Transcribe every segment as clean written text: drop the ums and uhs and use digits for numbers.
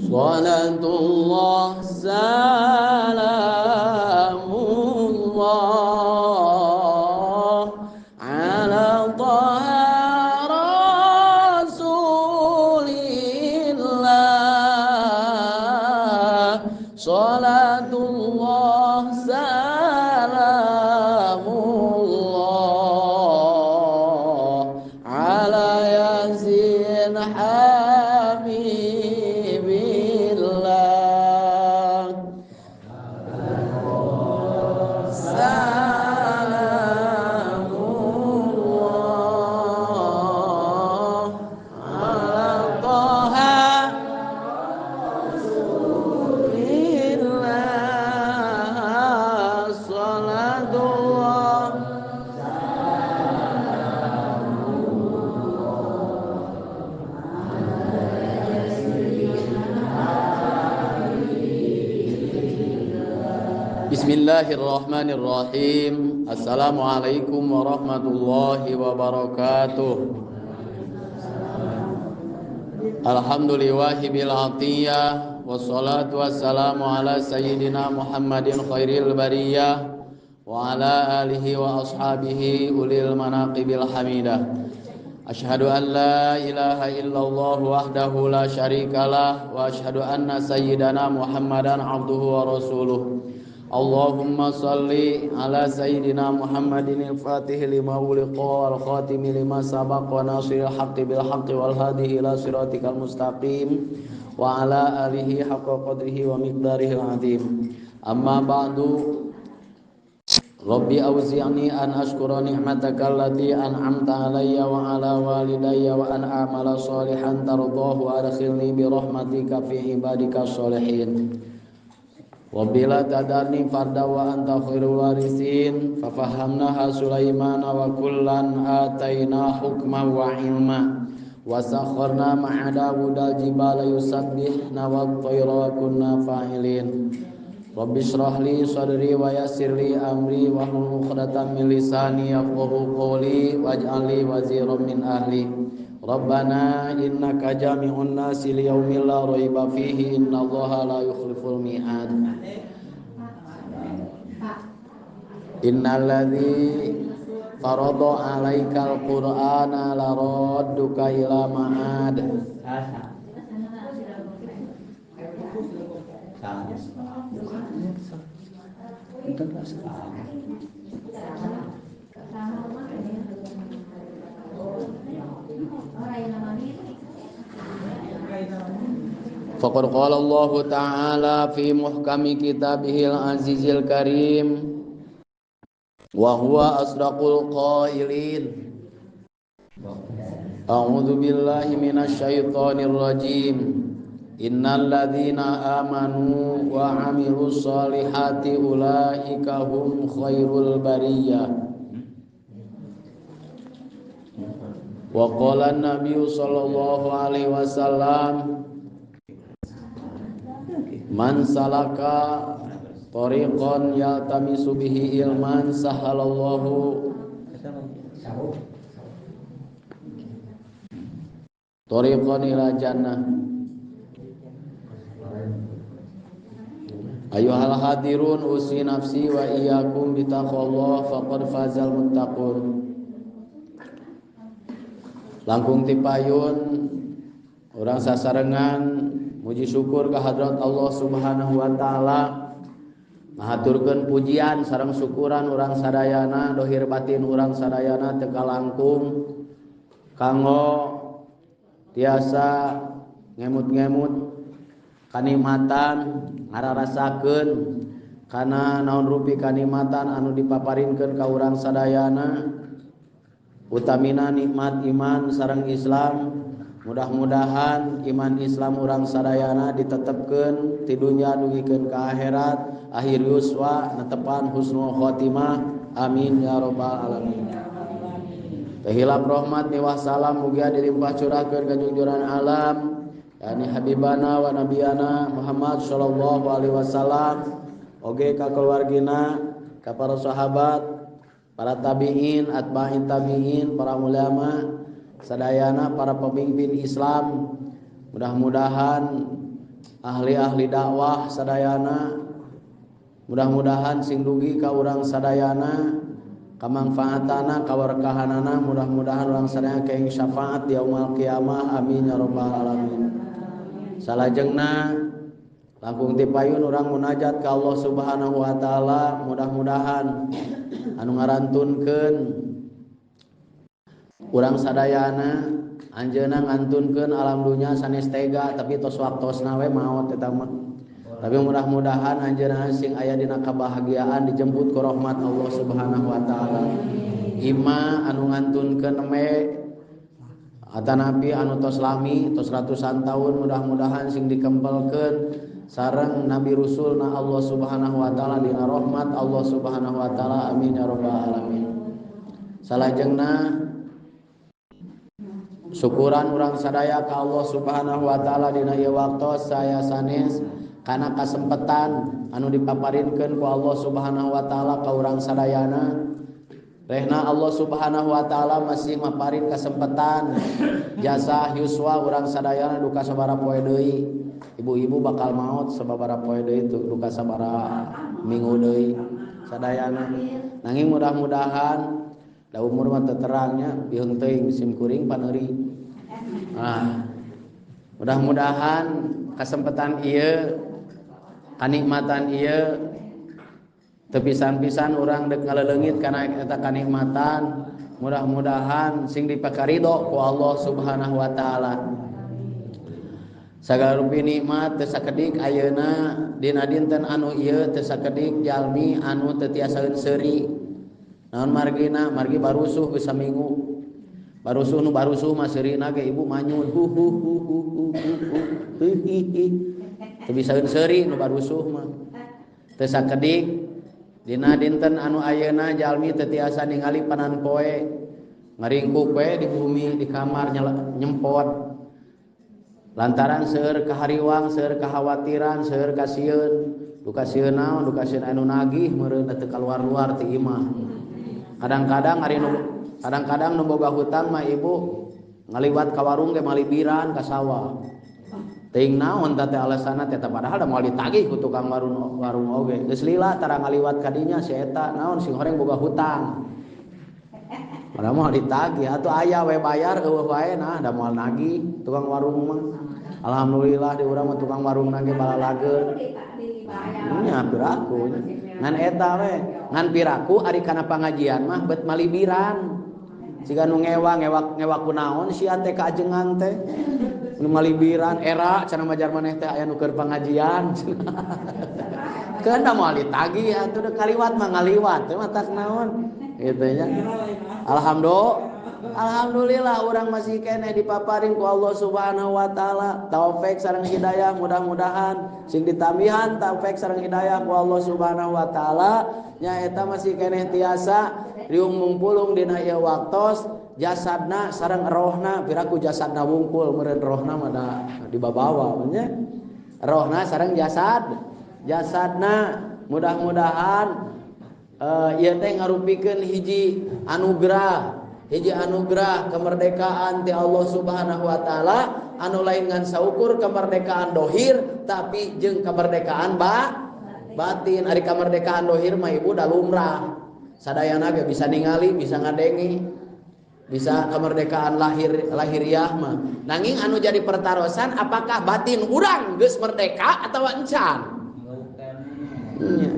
Salatullah salamullah ala Taha Rasulillah. Salatullah salamullah ala Yasin Habibillah. Salamullah ala Taha Rasulillah. Salatullah Bismillahirrahmanirrahim. Assalamualaikum warahmatullahi wabarakatuh. Alhamdulillahi atiyah, wassalatu wassalamu ala sayyidina Muhammadin khairil bariyah wa ala alihi wa ashabihi ulil manaqibil hamidah. Asyhadu an la ilaha illallah wahdahu la syarikalah wa asyhadu anna sayyidana Muhammadan abduhu wa rasuluh. Allahumma salli ala sayyidina Muhammadin al-fatih lima uliqa wal khatimi lima sabaq wa nasiril haqqi bil haqqi wal hadi ila siratikal mustaqim wa ala alihi haqqa qadrihi wa miqdarihil azim. Amma ba'du. Rabbi awzi'ni an ashkura ni'mataka allati an'amta alayya wa ala walidayya wa an a'mala salihan tardahu wa adkhilni bi rahmatika fi ibadika sholihin. Rabbi la tadarni farda wa anta khairul warisin. Fafahamnaha Sulaimana wa kullan ataina hukman wa ilma wa sakharna ma'a Dawuda jibala yusabbihna wat tayra wa kunna fa'ilin. Rabbi shrah li sadri wa yassir li amri wahlul 'uqdatam min lisani yafqahu qawli waj'al li waziran min ahli. Rabbana innaka jami'un nasi liyaumin la raiba fihi innallaha la yukhliful mi'ad. Innal ladzi farada 'alaikal qur'ana laradduka ila ma'ad. Faqad qala Allahu ta'ala fi muhkami kitabihil azizil karim wa huwa asdaqul qailin. A'udzu billahi minasyaitonir rajim. Innal ladzina amanu wa 'amilus solihati ulaika hum khairul bariyah. Wa qala an-nabiy sallallahu alaihi wasallam man salaka tariqan yaltamisu bihi ilman sahalallahu tariqan ila jannah. Ayyuhal hadirun usi nafsi wa iyyakum bitaqwallah faqad fazal muttaqun. Langkung tipayun urang sasarengan muji syukur ka hadrat Allah Subhanahu wa taala, ngahaturkeun pujian sareng syukuran urang sadayana dohir batin urang sadayana teu kalangkung kanggo tiasa ngemut-ngemut kanikmatan ngararasakeun kana naon rupi kanikmatan anu dipaparinkeun ka urang sadayana, utamina nikmat iman sareng Islam. Mudah-mudahan iman Islam urang sadayana ditetepkeun ti dunya dugikeun ka akhirat, akhir yuswa netepan husnul khotimah. Amin ya rabbal alamin. Tehilap rahmat miwah salam mugia dilimpah curahkeun ka jungjuran alam yani habibana wa nabiyana Muhammad sallallahu alaihi wasallam, oge ka keluargina, ka para sahabat, para tabi'in, atba'in tabi'in, para ulama sadayana, para pemimpin Islam. Mudah-mudahan ahli-ahli dakwah sadayana, mudah-mudahan sing dugi ka urang sadayana kamangfaatana kaberkahanana, mudah-mudahan urang sadayana kaing syafaat di yaumul qiyamah, amin ya rabbal alamin. Salajengna langkung ti payun urang munajat ka Allah Subhanahu wa taala, mudah-mudahan anu ngarantunkeun urang sadayana anjeunna ngantunkeun alam dunya sanes tega tapi tos waktosna we maot eta mah. Tapi mudah-mudahan anjeunna sing aya dina kabahagiaan dijemput ku rahmat Allah Subhanahu wa taala. Ima anu ngantunkeun me atanapi anu tos lami tos ratusan tahun, mudah-mudahan sing dikempelkeun sareng nabi rusulna Allah Subhanahu wa taala dina rahmat Allah Subhanahu wa taala, amin ya rabbal alamin. Salajengna syukuran urang sadaya ka Allah Subhanahu wa taala dina ieu waktos saya sanes kana kasempetan anu dipaparinkeun ku Allah Subhanahu wa taala ka urang sadayana. Rehna Allah Subhanahu wa taala masih maparin kasempetan jasa yuswa urang sadayana duka sabaraha poe deui. Ibu-ibu bakal maot sababaraha poe deui duka sabaraha minggu deui sadayana. Nanging mudah-mudahan da umur mah teu terangnya bieung teuing sim kuring paneuri. Ah, mudah-mudahan kasempatan ieu kanikmatan ieu teu pisan-pisan urang deuk ngaleleungit kana eta kanikmatan, mudah-mudahan sing dipakarido ku Allah Subhanahu wa taala. Sagala rupi nikmat teu sakedik ayeuna dina dinten anu ieu teu sakedik jalmi anu teu tiasaeun seuri. Naon margina? Margi barusuh geus saminggu. Barusuh nu barusuh mah seurina ge ibu manyun hu hu hu hu hu hu hi hi. Teu bisaeun seuri nu barusuh mah. Teu sakedik dina dinten anu ayeuna jalmi teu tiasa ningali panan poe. Ngaringkuk we di bumi di kamar nyempot. Lantaran seueur kahariwang, seueur kekhawatiran, seueur kasieun. Duka sieun naon? Duka sieun anu nagih meureun teu kaluar-luar ti imah. Kadang-kadang ari nu kadang-kadang nu boga hutang mah ibu ngaliwat ka warung ge malibiran ka sawah. Teuing naon teh alasanna teh padahal da moal ditagih ku tukang warung warung oge. Geus lila tara ngaliwat ka dinya si eta naon sing horeng boga hutang. Padahal moal ditagih atuh aya we bayar eueuh wae nah da moal nagih tukang warung mah. Alhamdulillah di urang mah tukang warung nage balalageun. Nya piraku ngan eta we ngan piraku ari kana pangajian mah bet malibiran. Siga nu ngewa ngewak ngewak kunaon sia teh kaajengan teh. Nu malibiran era cenah majar maneh teh aya nu keur pangajian. Keun da moal ditagih atuh deuk kaliwat mah ngaliwat teh matak naon kitu nya. Alhamdulillah. Alhamdulillah urang masih keneh dipaparin ku Allah Subhanahu wa taala. Taufik sareng hidayah mudah-mudahan sing ditambihan taufik sareng hidayah ku Allah Subhanahu wa taala. Nyaeta masih keneh tiasa riung mungpulung dina ieu waktos jasadna sareng rohna, piraku jasadna wungkul meureun rohna mah da dibabawa nya. Rohna sareng jasad. Jasadna mudah-mudahan ieu teh ngarupikeun hiji anugerah. Hiji anugerah kemerdekaan ti Allah Subhanahu wa taala anu lain ngan saukur kemerdekaan dohir tapi jeung kemerdekaan batin. Ari kemerdekaan dohir mah ibu da lumrah. Sadayana ge bisa ningali, bisa ngadengi, bisa kemerdekaan lahir lahiriah mah. Nanging anu jadi pertarosan apakah batin urang geus merdeka atawa encan? Nya.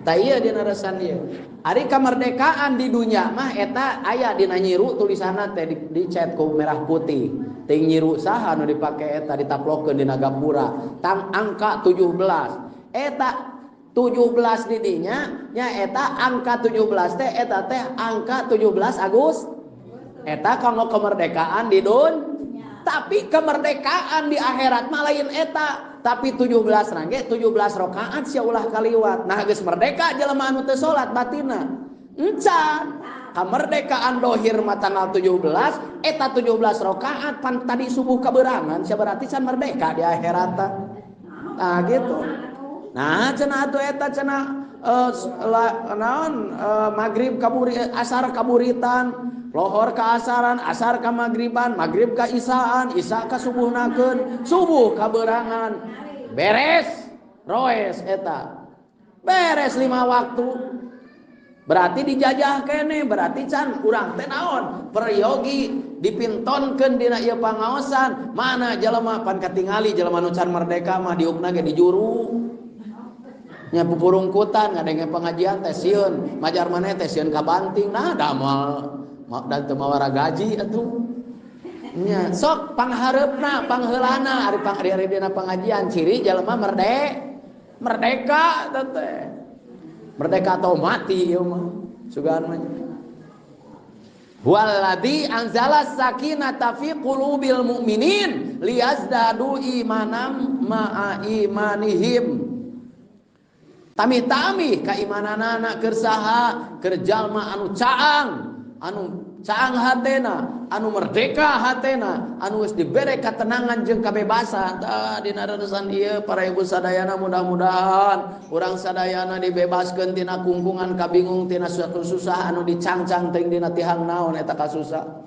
Tah ieu dina resan ieu. Ari kemerdekaan di dunia mah eta aya dina nyiru tulisanna teh dicet ku merah putih. Ting nyiru saha anu dipake eta ditaplokeun dina gapura. Tang angka 17. Eta 17 di dinya nya eta angka 17 teh eta teh angka 17 Agustus. Eta kanggo kemerdekaan di dunia. Tapi kemerdekaan di akhirat mah lain eta. Tapi 17 rangge 17 rakaat sia ulah kaliwat. Nah geus merdeka jelema anu teu salat batinna. Encan. Kemerdekaan dohir mah tanggal 17, eta 17 rakaat pan tadi subuh kaberangan sia berarti can merdeka di akhirat. Nah gitu. Nah cenah atuh eta cenah naon magrib kaburi asar kaburitan, lohor ka asaran, asar ka magriban, magrib ka isaan, isya ka subuhnakeun, subuh kaberangan. Beres roes eta. Beres 5 waktu. Berarti dijajah kene, berarti can urang teh naon? Peryogi dipintonkeun dina ieu pangaosan. Mana jelema pan katingali jelema nu can merdeka mah diukna ge di juru. Nya pupurungkutan ngadenge pengajian teh sieun, majar maneh teh sieun kabanting. Nah da moal dan teu mawara gaji atuh. Nya sok panghareupna, pangheulana ari pang-ari dina pengajian ciri jelema merdeka teh. Merdeka atau mati ieu mah sugan mah. Walladzi anzala sakinata fi qulubil mu'minin liyazdadu imanam ma'a imanihim. Tami-tami kaimananana keur saha? Keur jalma anu caang hatena, anu merdeka hatena, anu geus dibere katenangan jeung kabebasan. Tah dina reresan ieu para ibu sadayana mudah-mudahan urang sadayana dibebaskeun tina kungkungan kabingung tina susah anu dicangcang teuing dina tihang naon eta kasusah.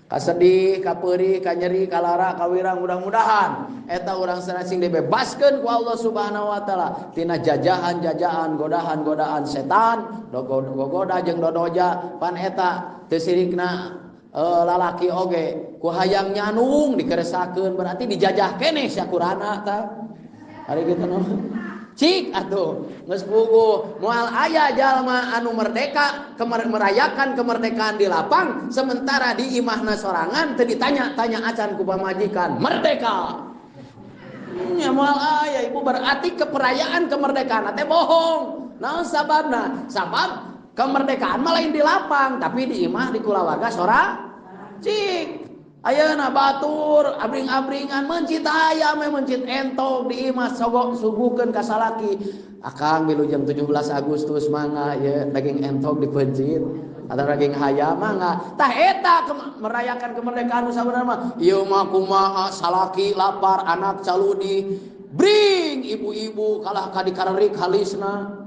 Kasedih, kapeurih, kanyeri, kalara, kawirang, mudah-mudahan eta urang sadayana sing dibebaskeun ku Allah Subhanahu wa taala tina jajahan-jajahan, godahan-godaan setan, gogoda jeung dodoja pan eta teu sirikna lalaki oge ku hayang nyanung dikeresakeun berarti dijajah keneh sakurana tah. Hari kitu nu cik atuh geus puguh moal aya jalma anu merdeka merayakan kemerdekaan di lapang sementara di imahna sorangan teu ditanya-tanya acan ku pamajikan merdeka. Nya moal aya ibu, berarti keperayaan kemerdekaan teh bohong. Naon sababna? Sabab kemerdekaan mah lain di lapang tapi di imah di kulawarga sora cik. Ayeuna batur abring-abringan mencit ayam mencit entog di imah sogok suguhkeun ka salaki. Akang wilujeng 17 Agustus mangga ye daging entog dipencit atau daging hayam mangga. Tah eta merayakan kemerdekaan nu sabenerna mah ieu mah kumaha salaki lapar anak caludi bring ibu-ibu kalah ka dikarerik halisna.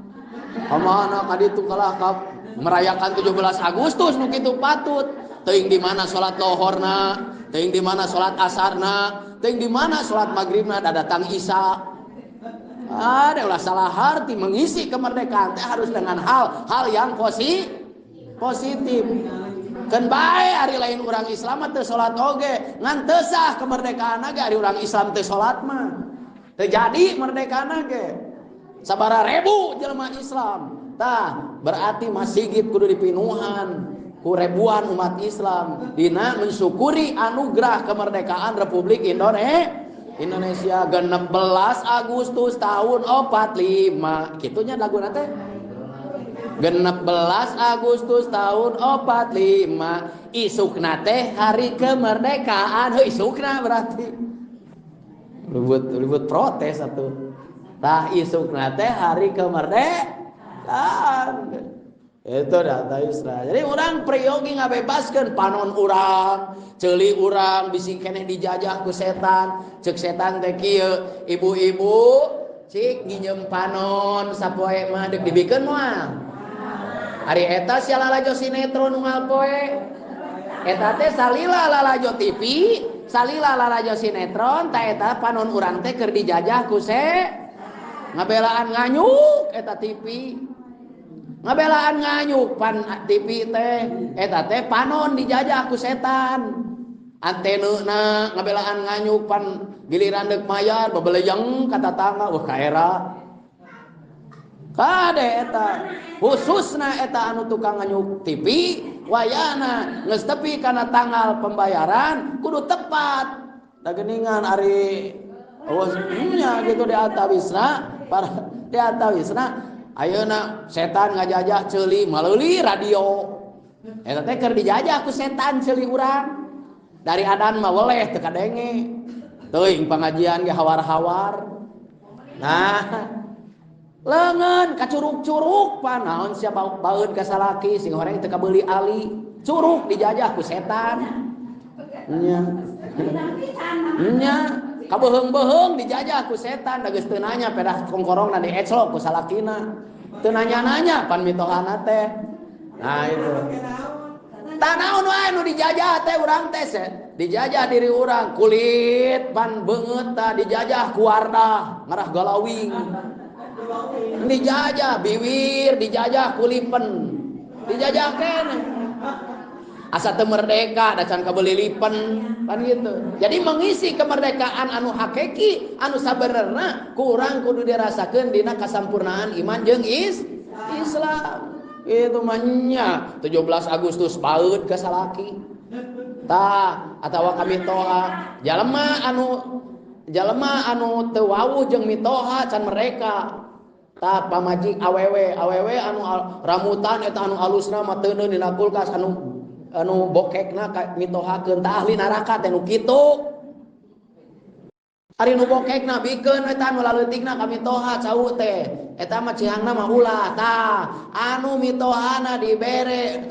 Kamana ka ditu kalah ka merayakan 17 Agustus nu kitu patut. Teuing di mana salat lohorna, teuing di mana salat asarna, teuing di mana salat maghribna da datang Isya. Ada ulah salah arti mengisi kemerdekaan teh harus dengan hal-hal yang positif. Keun bae ari lain urang Islam mah teu salat oge, ngan teu sah kemerdekaan ge ari urang Islam teu salat mah. Teu jadi merdekana ge. Sabaraha ribu jelema Islam. Tah, berarti masjid kudu dipinuhan ku ribuan umat Islam dina mensyukuri anugerah kemerdekaan Republik Indonesia 16 Agustus tahun 45. Kitunya laguna teh. 16 Agustus tahun 45 isukna teh hari kemerdekaan. Heuh isukna berarti. Ribut protes atuh. Tah isukna teh hari kemerdekaan. Itu data Isra. Jadi orang priyogi ngabebaskeun panon urang, ceuli urang bisi keneh dijajah ku setan. Ceuk setan teh kieu, ibu-ibu cik nginjem panon sapoe mah deuk dibikeun moal. Ari eta sia lalajo sinetron unggal poe. Eta teh salila lalajo TV, salila lalajo sinetron, ta eta panon urang teh keur dijajah ku ngabelaan nganyuk eta TV. Ngabelaan nganyuk pan TV teh eta teh panon dijajah ku setan. Antenena ngabelaan nganyuk pan giliran deuk mayar bebelejeng ka tatangga wah kaera. Kade eta khususna eta anu tukang nganyuk TV wayana geus tepi kana tanggal pembayaran kudu tepat. Da geuningan ari awas nya gitu di atawisna para di atawisna ayeuna setan ngajajah ceuli melalui radio. Eta teh keur dijajah ku setan ceuli urang. Dari adan mah weleh teu kadenge. Teuing pangajian ge hawar-hawar. Nah, leungeun kacuruk-curuk pan naon sia baeun ka salaki sing horeng teu kabeuli ali. Curuk dijajah ku setan. Nya. Nya, kabeuheung-beuheung dijajah ku setan da geus teu nanya pedah kongkorongna dieclok ku salakina. Teu nanya-nanya pan mitohana teh. Nah itu. Tanaon wae nu dijajah teh urang teh dijajah diri urang kulit pan beungeut tah dijajah ku wardah ngarah galawing. Dijajah biwir, dijajah kulipen. Dijajah keneh. Asa teu merdeka da can kabeuli lipen kan gitu. Jadi mengisi kemerdekaan anu hakiki, anu sabenerna ku urang kudu dirasakeun dina kasampurnaan iman jeung Islam. Itu mah nya 17 Agustus baeud ka salaki. Tah atawa ka mitoha, jalema anu teu wawuh jeung mitoha can mereka. Tah pamajik awewe, awewe anu rambutan eta anu alusna mah teuneun dina kulkas anu bokekna ka mitohakeun tah ahli neraka teh nu kitu. Ari nu bokekna bikeun eta anu laleutikna ka mitoha cau teh. Eta mah cihangna mah ulah tah anu mitohana dibere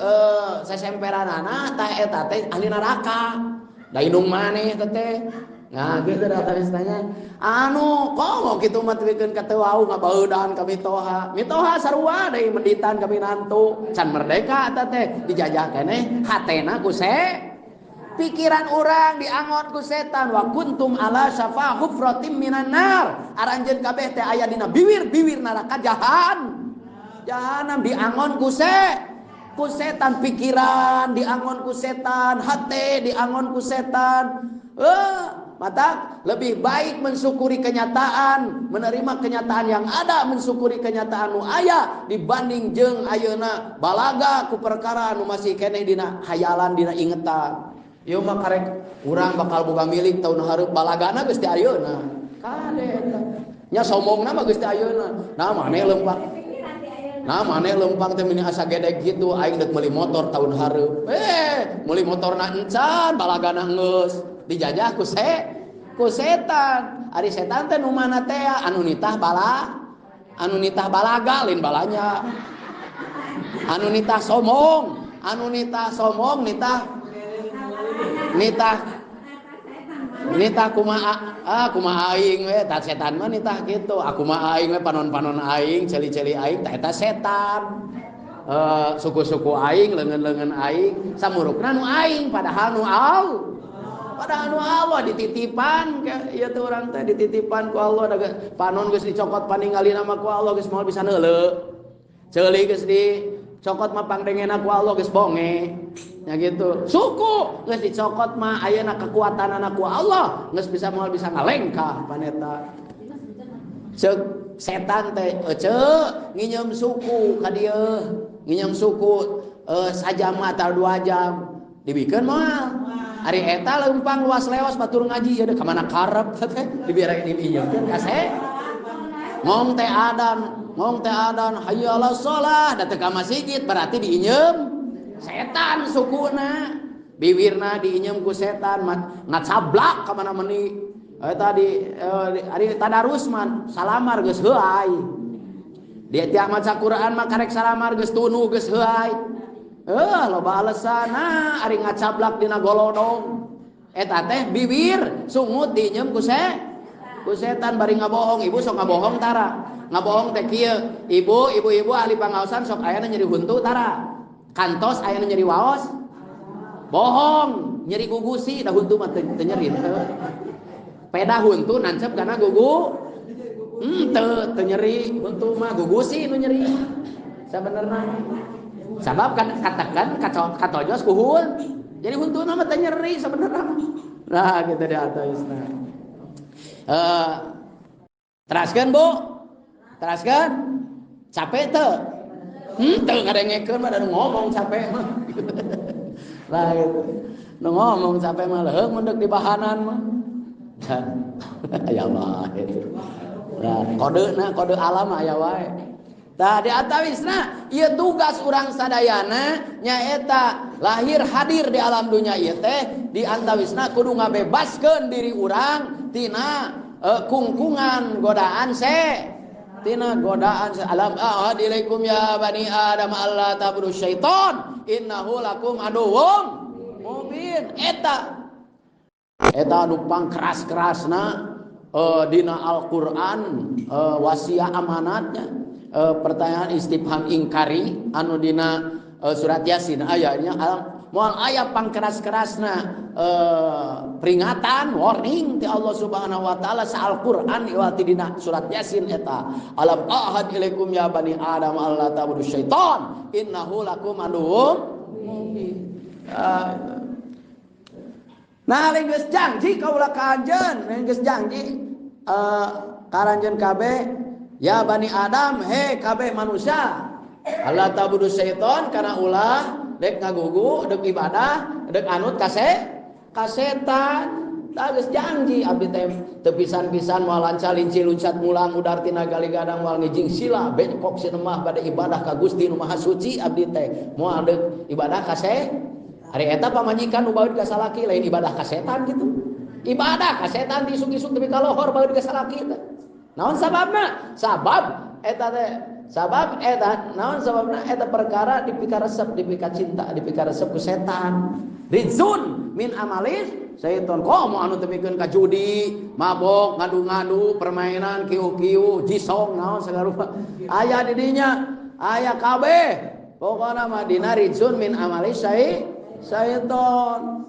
sesemperanana tah eta teh ahli neraka. Da indung maneh teh teh. Nah gitu dah tanya. Anu komo kitu mah teukeun ka teu wau ngabeudan ka mitoha. Mitoha sarua deui menditan ka minantu. Can merdeka eta teh dijajah keneh hatena ku pikiran urang diangon ku setan wa kuntum ala syafa hufratim minan nar. Aranjeun kabeh teh aya dina biwir-biwir neraka jahan. Jahanam diangon ku setan pikiran diangon ku setan, hate diangon ku setan. Mata lebih baik mensyukuri kenyataan, menerima kenyataan yang ada, mensyukuri kenyataan nu aya dibanding jeung ayeuna balaga ku perkara nu masih keneh dina hayalan dina ingetan. Ieu mah karek urang bakal boga milik tahun hareup balagana geus ti ayeuna. Kade eta. Nya sombongna mah geus ti ayeuna. Nah maneh lempang. Nah maneh lempang teh meni asa gedeg kitu aing deuk meuli motor tahun hareup. Meuli motorna encan balagana geus dijajah ku setan. Ari setan teh nu mana teh anu nitah bala, anu nitah balaga lain balanya. Anu nitah sombong, anu nitah sombong nitah nitah nitah kumaha kumaha aing we tah setan mah nitah kitu. Aku mah aing we panon-panon aing, celi-celi aing tah eta setan. Suku-suku aing, leungeun-leungeun aing, samurukna nu aing padahal nu Allah. Padahal nu Allah dititipan ieu teh urang teh dititipan ku Allah panon geus dicokot paningalina mah ku Allah geus moal bisa neuleu. Ceuli geus dicokot mah pangdengena ku Allah geus bonge. Nya gitu. Suku geus dicokot mah ayeuna kekuatanana ku Allah geus bisa moal bisa ngalengkah paneta. Ceuk setan teh eceu nginyeum suku ka dieu, nginyeum suku sajam atau 2 jam dibikeun moal. Ari eta leumpang luas lewas batur ngaji ya ka mana karep teh dibere diinjeumkeun ka se. Ngong teh adan hayya ala shalah da teu ka masjid berarti diinjeum setan sukuna. Biwirna diinjeum ku setan ngacablak ka mana meni. Eta di ari tadarus mah salamar geus heuay. Dia tiap maca Quran mah karek salamar geus tunu geus heuay. Loba alesana ari ngacablak dina golodong. Eta teh biwir sungut diinjeum ku setan bari ngabohong. Ibu sok ngabohong tara. Ngabohong teh kieu. Ibu, ibu-ibu ahli pangaosan sok ayana nyeri huntu tara. Kantos ayana nyeri waos. Bohong, nyeri gugusi da huntu mah teu nyeri teu. Peda huntu nancep kana gugu. Teu nyeri huntu mah gugusi nu nyeri mah. Sabenerna. Sabab kan katakan katojos ku hun. Jadi huntuna mah teu nyeri sabenerna. Nah, gitu di atausna. Teraskeun, Bu. Teraskeun. Capek teu? Teu ngadengekeun mah da ngomong capek mah. Lah gitu. Nu ngomong capek mah leuheung mun deuk dibahanan mah. Ya Allah itu. Nah, kodena kode alam aya wae. Tah di atawisna ieu tugas urang sadayana nyaeta lahir hadir di alam dunia ieu teh di antawisna kudu ngabebaskeun diri urang tina kungkungan godaan tina godaan alam ahadilaikum ya bani adam alla ta'budu syaitan innahu lakum aduwwum mubin. Eta eta anu pangkeras-kerasna dina Al-Qur'an wasiat amanatnya. Pertanyaan istifham ingkari anu dina surat Yasin ayatnya Moal aya pangkeras-kerasna peringatan warning ti Allah Subhanahu wa taala sa Al-Qur'an iwati dina surat Yasin eta. Alam ahad ilaikum ya bani Adam alla ta'budu syaitan innahu lakum aduwwum mubin. Nah, lain geus janji kaula ka anjeun, lain geus janji ka anjeun kabeh ya bani Adam, he kabeh manusia. Allah ta'budu syaitan kana ulah dek ngagugu, dek ibadah, dek anut ka setan. Tah geus janji abdi teh teu pisan-pisan moal lancar linci luncat mulang udar tina gali gadang moal ngijing sila bengkok sinemah bade ibadah ka Gusti Nu Maha Suci abdi teh moal deuk ibadah ka ari eta pamajikan nu baeud ka salaki lain ibadah ka setan gitu. Ibadah ka setan diisuk-isuk tepi ka lohor baeud ka salaki teh. Naon sababna? Sabab eta teh, sabab eta naon sababna eta perkara dipikaresep, dipikacinta, dipikaresep ku setan. Rizun min amalis syaiton. Komo anu tepikeun ka judi, mabok, ngadu-ngadu, permainan kieu-kieu, jisong naon sagala rupa. Aya di dinya, aya kabeh. Pokona mah dina rizun min amalis syaiton.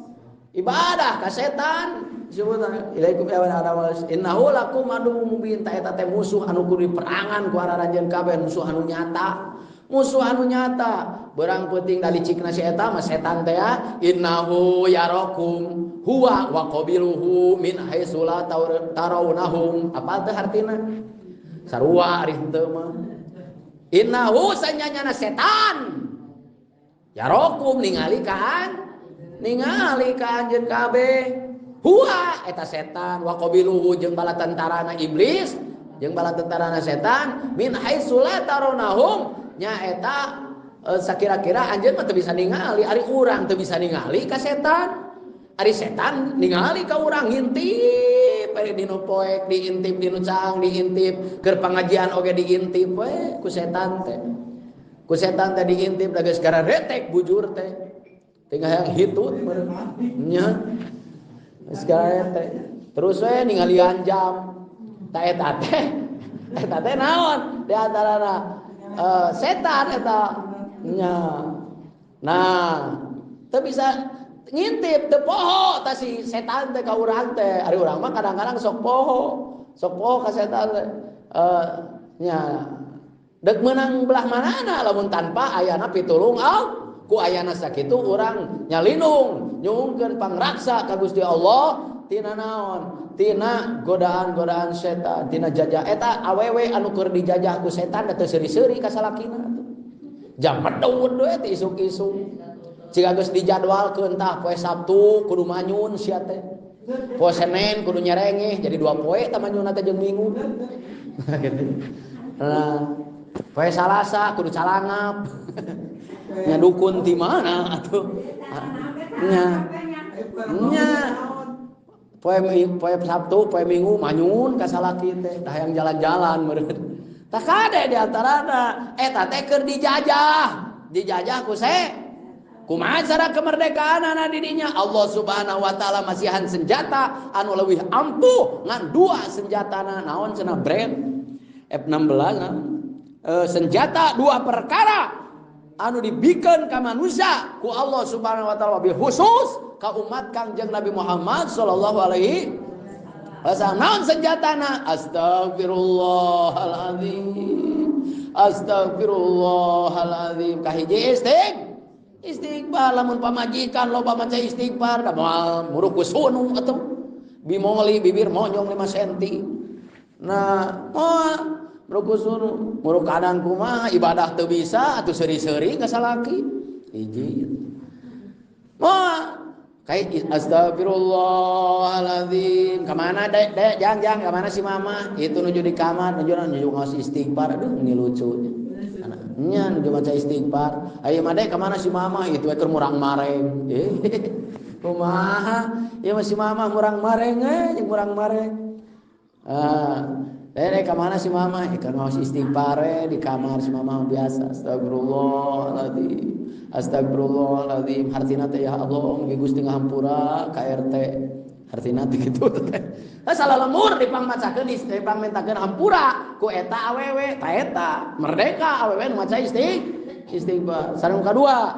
Ibadah ka setan disebutna ilaikum ya bani Adam innahu lakum aduwwum mubin. Ta eta teh musuh anu kudu diperangan ku aranjeun kabeh, musuh anu nyata. Musuh anu nyata. Berang peuting da licikna si eta mah setan teh ya innahu yarakum huwa wa qabiluhu min haitsu la tarawnahum. Apa teh hartina? Sarua ari henteu mah. Innahu sanyanyana setan yarokum ningali ka anjeun kabeh huwa eta setan wa qabiluhu jeung bala tentarana iblis jeung bala tentarana setan min haitsu la taronahum nya eta sakira-kira anjeun mah teu bisa ningali ari urang teu bisa ningali ka setan ari setan ningali ka urang ngintip ari dinu poek diintip dinu caang diintip keur pangajian oge diintip we ku setan teh. Ku setan teh diintip da geus gara retek bujur teh. Tinggal yang hitut meureun. Nya. Geus gara retek. Terus we ningalian jam. Ta eta teh. Eta teh naon? Di antarana setan eta. Nya. Nah, teu bisa ngintip teu poho ta si setan teh ka urang teh. Ari urang mah kadang-kadang sok poho. Sok poho ka setan teh. Nya. Dek menang belah manana lamun tanpa ayana pitulung au ku ayana sakitu urang nyalinung nyungkeun pangraksa ka Gusti Allah tina naon tina godaan-godaan setan tina jajah eta awewe anu keur dijajah ku setan teu seuri-seuri ka salakina atuh jam medhun we teh isuk-isuk ciga geus dijadwalkeun tah poe Sabtu kudu manyun sia teh poe Senin kudu nyerengeh jadi dua poe tah manyunna teh jeung Minggu gitu. Nah poe Salasa kudu calangap. Nya dukun ti mana atuh? Nya. Nya. Poe Sabtu, poe Minggu manyun ka salaki teh, tah hayang jalan-jalan meureun. Tah kade di antarana eta teh keur dijajah. Dijajah ku se. Kumaha cara kemerdekaanana di dinya? Allah Subhanahu wa taala masihan senjata anu leuwih ampuh ngan dua senjatana naon cenah brand F16 senjata dua perkara anu dibikeun ka manusia ku Allah Subhanahu wa taala wabil khusus ka umat Kangjeng Nabi Muhammad sallallahu alaihi wasallam. Naon senjatana? Astagfirullahalazim. Astagfirullahalazim. Kahiji istighfar lamun pamajikan loba maca istighfar da moal muruk sunu atuh bimoli bibir monyong 5 cm. Nah, moal muruk sunu, muruk kadang kumaha ibadah teu bisa atuh seuri-seuri ka salaki. Hiji. Moal kayak astagfirullahalazim. Ka mana dek dek jang jang ka mana si mama? Itu nuju di kamar, nuju ngaos istighfar. Aduh, ini lucu. Anaknya nuju maca istighfar. Ayo mah dek ka mana si mama? Itu we keur murang-mareng. Kumaha? Ieu mah si mama murang-mareng jeung murang-mareng. Dek ka mana si mama? Ikan ngaos istighfar di kamar si mama biasa. Astagfirullahalazim. Astagfirullahaladzim. Hartina teh ya Allah mugi Gusti ngahampura ka RT. Hartina teh kitu teh. Salah lemur dipangmacakeun dipangmentakeun hampura ku eta awewe ta eta merdeka awewe nu maca istighfar. Sareng kadua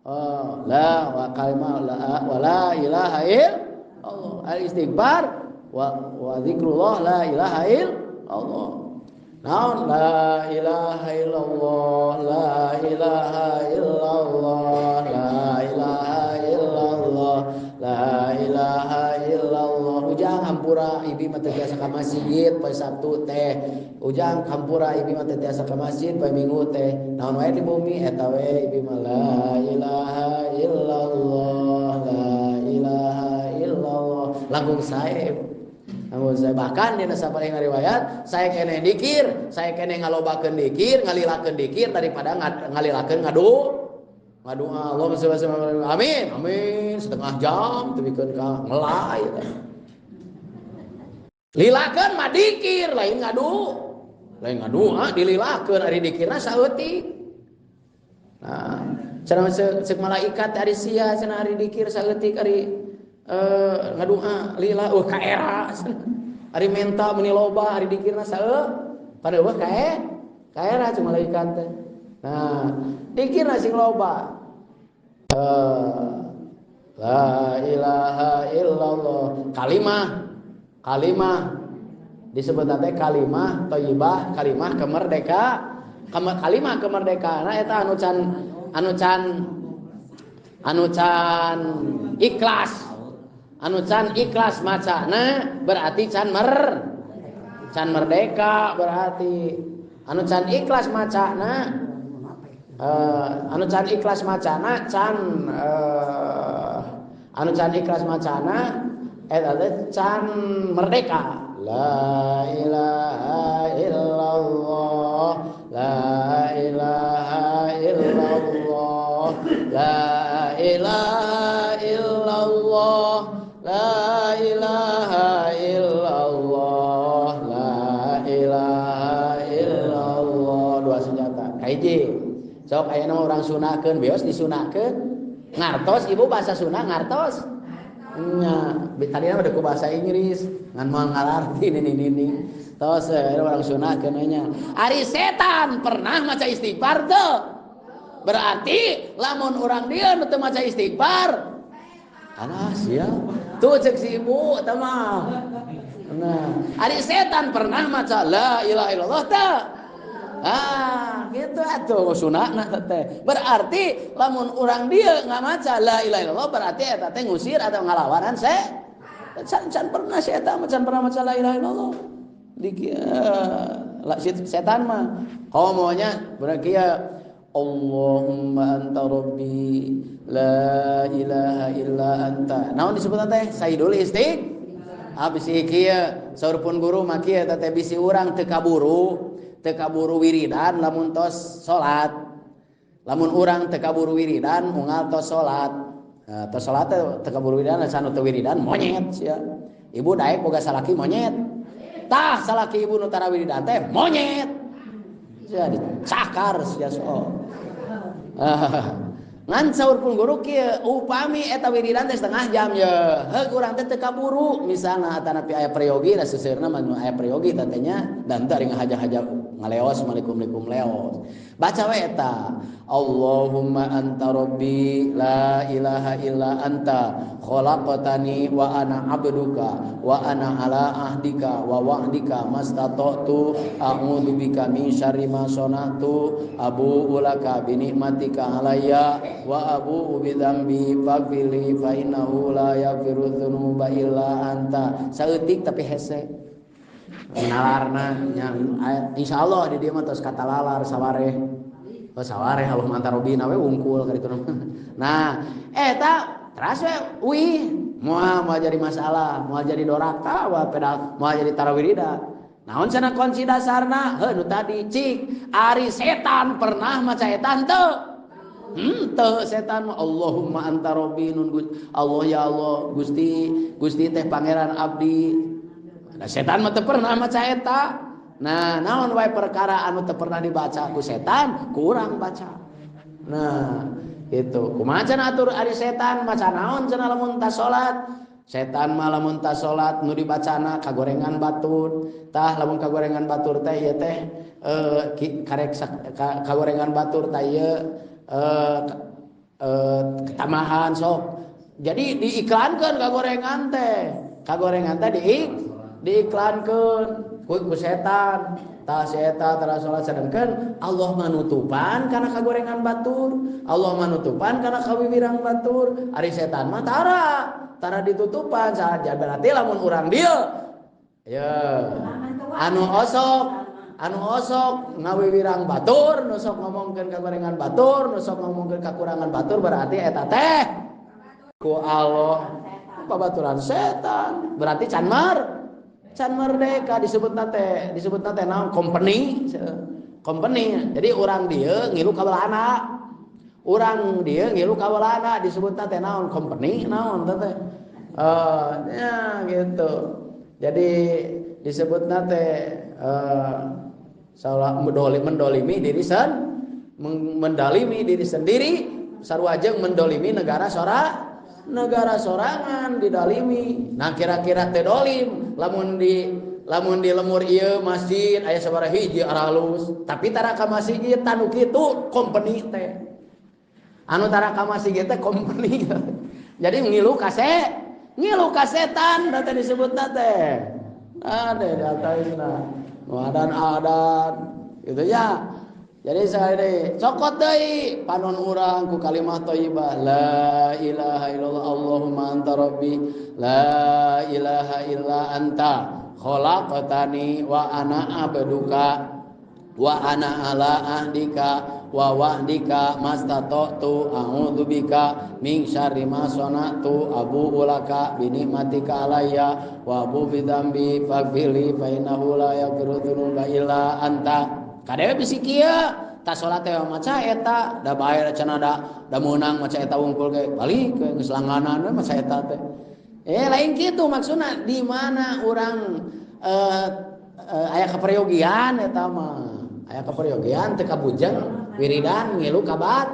Oh, la wa kalimah la wa la ilaha illallah. Al istighfar wa zikrullah la ilaha illallah. Naon la ilaha illallah, la ilaha illallah, la ilaha illallah, la ilaha illallah. Ujang hampura ibi mah teu tiasa ka masjid poe Sabtu teh. Ujang hampura ibi mah teu tiasa ka masjid poe Minggu teh. Naon wae di bumi eta we ibi mah la ilaha illallah, la ilaha illallah. Langkung sae. Namun saya bahkan dina sabarehna riwayat, saya kene dikir, saya kene ngalobakeun dikir, ngalilakeun dikir daripada ngalilakeun ngadu. Ngadoa Allahumma sholli wa sallim, amin, amin, setengah jam teu bikeun ka ngelai teh. Lilakeun mah dikir, lain ngadu. Lain ngadoa dililakeun ari dikirna saeutik. Nah, cenah ceuk malaikat ari sia cenah ari dikir saeutik ari ngadoa lila eueuh kaera ari menta meuni loba ari dikirna saeuh pada eueuh kaera cuma malaikat teh. Nah, dikirna sing loba. La ilaha illallah. Kalimah, kalimah disebut teh kalimah thayyibah, kalimah kemerdeka, kalimah kemerdekaan eta anu can anu can anu can ikhlas. Anu can ikhlas macana berarti can can merdeka berarti anu can ikhlas macana anu can ikhlas macana can anu can ikhlas macana eta teh can merdeka. La ilaha illallah, la ilaha illallah, la ilaha illallah, la ilaha illallah, la ilaha illallah. Dua senjata. Kahiji. Sok ayeuna mah urang sunahkeun, beos disunahkeun. Ngartos ibu bahasa Sunda ngartos. Nya, tadina mah ku bahasa Inggris, ngan moal ngalarti nini-nini. Tos urang sunahkeun nya. Ari setan pernah maca istighfar teu? Berarti lamun urang dieu nu teu maca istighfar, alah sia. Tuh cek si ibu eta mah. Nah, ari setan pernah maca la ilaha illallah teu? Ah, gitu atuh sunahna teh. Berarti lamun urang dieu ngamaca la ilaha illallah berarti eta teh ngusir atau ngalawanan can can pernah si eta mah can pernah maca la ilaha illallah. Di setan mah komonya berarti ya Allahumma anta rabbi la ilaha illa anta. Naon disebut teh? Sayyidul istighfar. Habis ieu saur pun guru mah kieu teh bisi urang teu kaburu wiridan lamun tos salat. Lamun urang teu kaburu wiridan unggal tos salat. Nah, tos salat teh teu kaburu wiridan sanu teu wiridan monyet sia. Ibu daek boga salaki monyet. Tah salaki ibu nu tara wiridan teh monyet. Sia dicakar sia sok. Ngan saur pun guru kieu upami eta wiridan teh setengah jam ye. Heug urang teh teu kaburu misalna atanapi aya priyogi da seuseurna mah aya priyogi teh nya dan teu ari ngahaja-haja ngaleos malikum-likum leos. Baca we eta Allahumma anta rabbi la ilaha illa anta khalaqtani wa ana abduka wa ana ala ahdika wa wa'dika mastata'tu a'udzu bika min syarri ma sana'tu abu'u laka bi ni'matika alayya wa abu'u bi dzambi faghfirli fa innahu la yaghfiru dzunuba illa anta. Saeutik tapi hese nalarna nya insyaallah di dieu mah tos katalalar sawareh. Oh sawareh Allahumma anta rabbi we wungkul ka ditu. Nah, eta teras we uih moal jadi masalah, moal jadi doraka, moal pedal, moal jadi tarawirida. Naon cenah kunci dasarna? Heuh nu tadi cik, ari setan pernah maca eta henteu? Henteu setan mah Allahumma anta rabbi nun Allah ya Allah Gusti, Gusti teh pangeran abdi. Nah, setan mah teu pernah maca eta. Nah, naon wae perkara anu teu pernah dibaca ku setan, kurang baca. Nah, itu. Kumaha cenah atur ari setan maca naon cenah lamun tas salat? Setan mah lamun tas salat nu dibacana kagorengan batur. Tah lamun kagorengan batur teh ieu teh karek kagorengan batur tah ieu Tambahan sok. Jadi diiklankeun kagorengan teh. Kagorengan teh diiklankeun ku setan. Tah si eta tara salat sedengkeun Allah manutupan kana kagorengan batur. Allah manutupan kana kawiwirang batur. Ari setan mah tara ditutupan saja berarti lamun urang dieu ya anu osok ngawiwirang batur, nu sok ngomongkeun kagorengan batur, nu sok ngomongkeun kakurangan batur berarti eta teh ku Allah babaturan setan. Berarti can merdeka disebutna teh naon company. Jadi urang dieu ngilu ka Belanda. Urang dieu ngilu ka Belanda disebutna teh naon company naon teh. Ya gitu. Jadi disebutna teh salah mendolimi diri mendalimi diri sendiri sarua jeung mendolimi negara sorangan didalimi. Nah kira-kira teh dolim lamun di lemur ieu masjid aya sabaraha hiji aralus tapi tara ka masjid tanu kitu company teh anu tara ka masjid teh company. Jadi ngilu ka setan teh disebutna teh ada di atasna adan gitu ya. Jadi saya deh cokot deui panon urang ku kalimah thayyibah la ilaha illallah Allahumma anta rabbi la ilaha illa anta khalaqtani wa ana abduka wa ana ala ahdika wa wa'dika mastata'tu a'udzubika min syarri ma sana'tu abu'u laka bi ni'matika alayya wa abu bi dzambi faghfirli fa innahu la yaghfiru dzunuba illa anta. Kadewe bisi kieu ta salat teh maca eta da bae cenah da meunang maca eta wungkul ge balik ke geus langganan we maca eta teh. Lain kitu maksudna di mana urang aya kaperyogian eta mah. Aya kaperyogian teu kabujeng wiridan ngilu kabat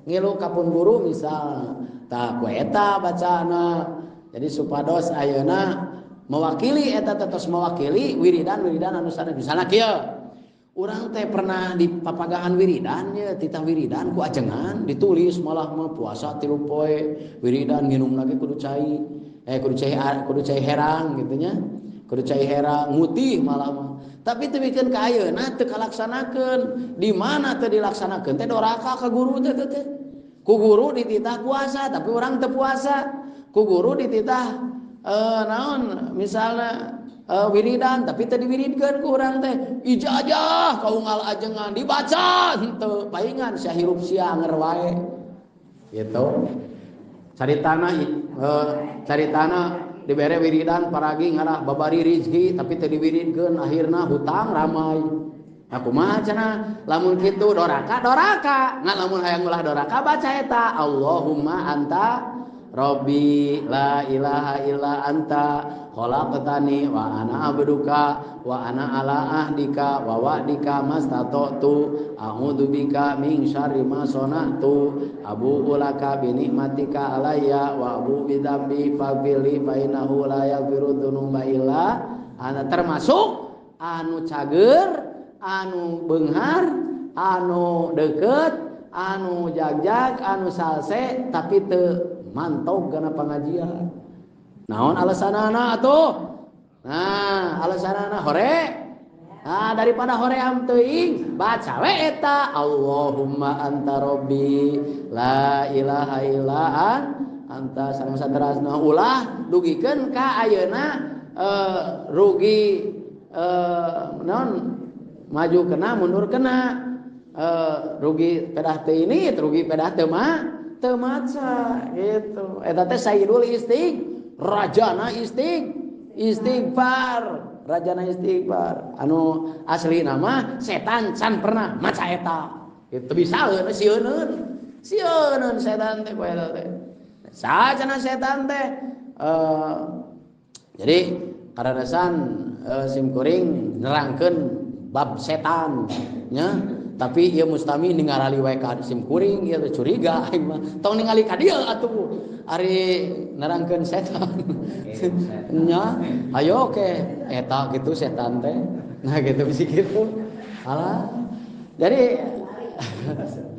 ngilu ka pun guru misal tah ku eta bacaana. Jadi supados ayeuna mewakili eta teh tos mewakili wiridan-wiridan anu sanes misalna kieu. Urang teh pernah di papagahan wiridan ya, titah wiridan ku ajengan ditulis malah mah puasa 3 poe wiridan nginum lagi kudu cai kudu cai herang gitu nya. Kudu cai herang mutih malah mah. Tapi teu bikeun ka ayeuna teu kalaksanakeun. Di mana teu dilaksanakeun teh doraka ka guru teh teh. Ku guru dititah puasa tapi urang teu puasa. Ku guru dititah naon misalna wiridan tapi teu diwiridkeun ku urang teh ijazah kaunggal ajengan dibaca henteu paingan sia hirup sia anger wae gitu. Caritana dibere wiridan paragi ngarah babari rizki tapi teu diwiridkeun akhirna hutang ramai. Kumaha cenah lamun kitu doraka ngan lamun hayang ulah doraka baca eta Allahumma anta Rabbi la ilaha illa anta khalaqtani wa ana abduka wa ana ala ahdika wa wa'dika mastata'tu a'udzubika min syarri ma sana'tu abu'u laka bi ni'matika alayya wa abu bi dzambi faghfirli fa innahu la yaghfiru dzunuba illa ana. Termasuk anu cager, anu beunghar, anu deukeut, anu jagjag, anu salse tapi teu mantog kana pengajian. Naon alasanana atuh? Nah, alasanana hore. Nah, daripada hoream teuing, baca we eta Allahumma anta rabbi la ilaha illa anta sareng saterasna ulah dugikeun ka ayeuna rugi naon maju kena mundur kena rugi pedah teu ini rugi pedah teu mah teu maca gitu. Eta teh sayyidul rajana istighfar, rajana istighfar. Anu asli nama setan can pernah maca eta. Gitu bisa sieuneun. Sieuneun setan teh ku eta teh. Sacenah setan teh jadi karadesan sim kuring nerangkeun bab setan nya. Tapi ieu mustami ningarali wae ka sim kuring ieu teh curiga aing mah. Tong ningali ka dieu atuh. Ari nerangkeun setan. Nya, ayo ke eta kitu setan teh. Nah gitu bisi kitu. Alah. Jadi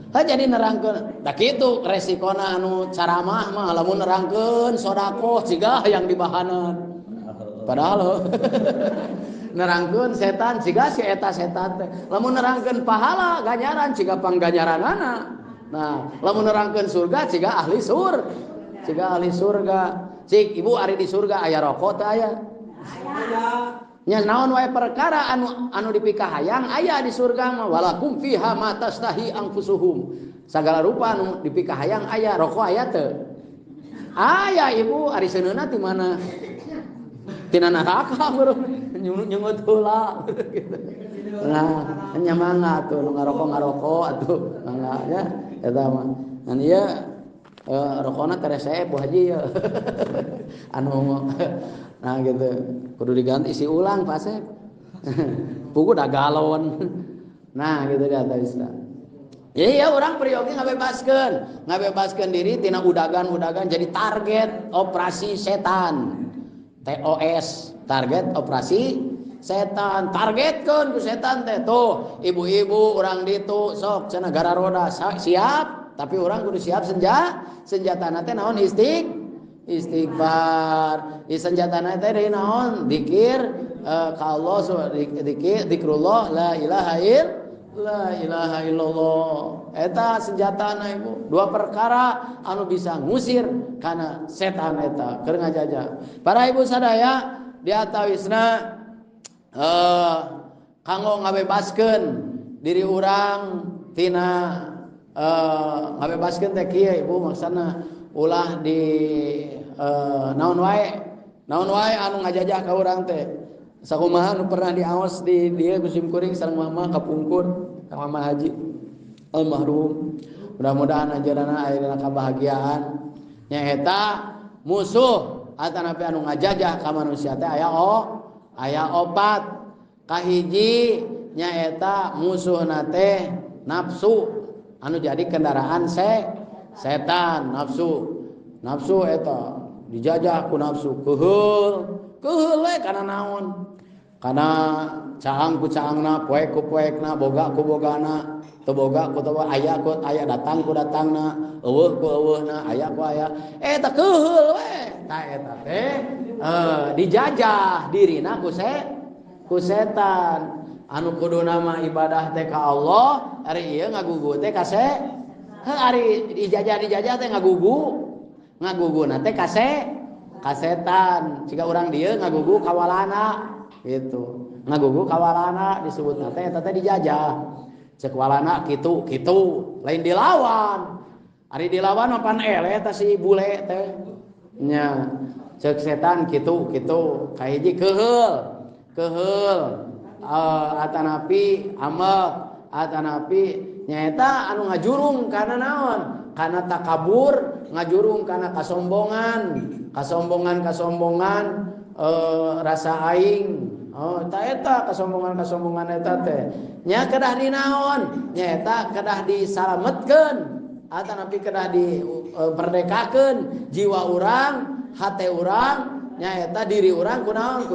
Ha jadi nerangkeun da kitu resikona anu caramah mah lamun nerangkeun sedekah jiga hayang dibahanan. Padahal nerangkeun setan jiga si eta setan teh. Lamun nerangkeun pahala ganjaran jiga pangganjaranana. Nah, lamun nerangkeun surga jiga ahli sur. Jiga ahli surga. Cik ibu ari di surga aya rokok teh aya? Aya. Nya naon wae perkara anu dipikahayang aya di surga mah walakum fiha ma tastahi anfusuhum. Sagala rupa anu dipikahayang aya, rokok aya teu? Aya ibu ari seuneuna ti mana? Tina neraka bro, nyungut heula gitu. Nah, nya mangga atuh nu ngarokok atuh mangga nya eta mah. Ngan ieu rokona teh resep Bu Haji ya. Anu nah gitu. Kudu diganti isi ulang Pak Asep. Pugu da galon. Nah gitu di atas. Ya iya orang peryogi ngabebaskeun diri tina udagan-udagan jadi target operasi setan. TOS, target operasi setan. Targetkeun ku setan teh tuh ibu-ibu urang ditu sok cenah gararoda siap, tapi urang kudu siap senjatana teh naon istighfar. Senjatana teh deui naon? Dzikir ka Allah, dzikir zikrullah la ilaha illallah. Eta senjatana ibu. Dua perkara anu bisa ngusir kana setan eta keur ngajajah. Para ibu sadaya di atawisna kanggo ngabebaskeun diri urang tina ngabebaskeun teh kieu ibu maksana ulah di naon wae anu ngajajah ka urang teh. Sakumaha anu pernah diaos di dieu ku simkuring sareng mama kapungkur ka mama haji almarhum. Mudah-mudahan ajaranna aya dina kabahagiaan. Nyaeta musuh atanapi anu ngajajah ka manusia teh aya opat. Kahiji nyaeta musuhna teh nafsu anu jadi kendaraan setan. Nafsu eta dijajah ku nafsu keheul we kana naon, kana caang ku caangna, poek ku poekna, boga ku bogana, teu boga ku teu aya ku aya, datang ku datangna, eueuh ku eueuhna, aya ku aya, eta keheul we. Tah eta teh dijajah dirina ku setan. Anu kuduna mah ibadah teh ka Allah, ari ieu ngagugu teh ka ari dijajah teh ngaguguna teh ka setan. Jika urang dieu ngagugu kawalana gitu. Ngagugu kawalana disebutna teh eta teh dijajah. Cek walana kitu lain dilawan. Ari dilawan mah pan eleh eta si bule teh. Nya cek setan kitu kahiji keheul atanapi amek atanapi nyaeta anu ngajurung kana naon? Kana takabur, ngajurung kana kasombongan, rasa aing. Oh, ta eta kasombongan eta teh. Nya kedah dinaon? Nya eta kedah disalametkeun atanapi kedah dimerdekakeun jiwa urang, hate urang, nya eta diri urang kunaon? Ku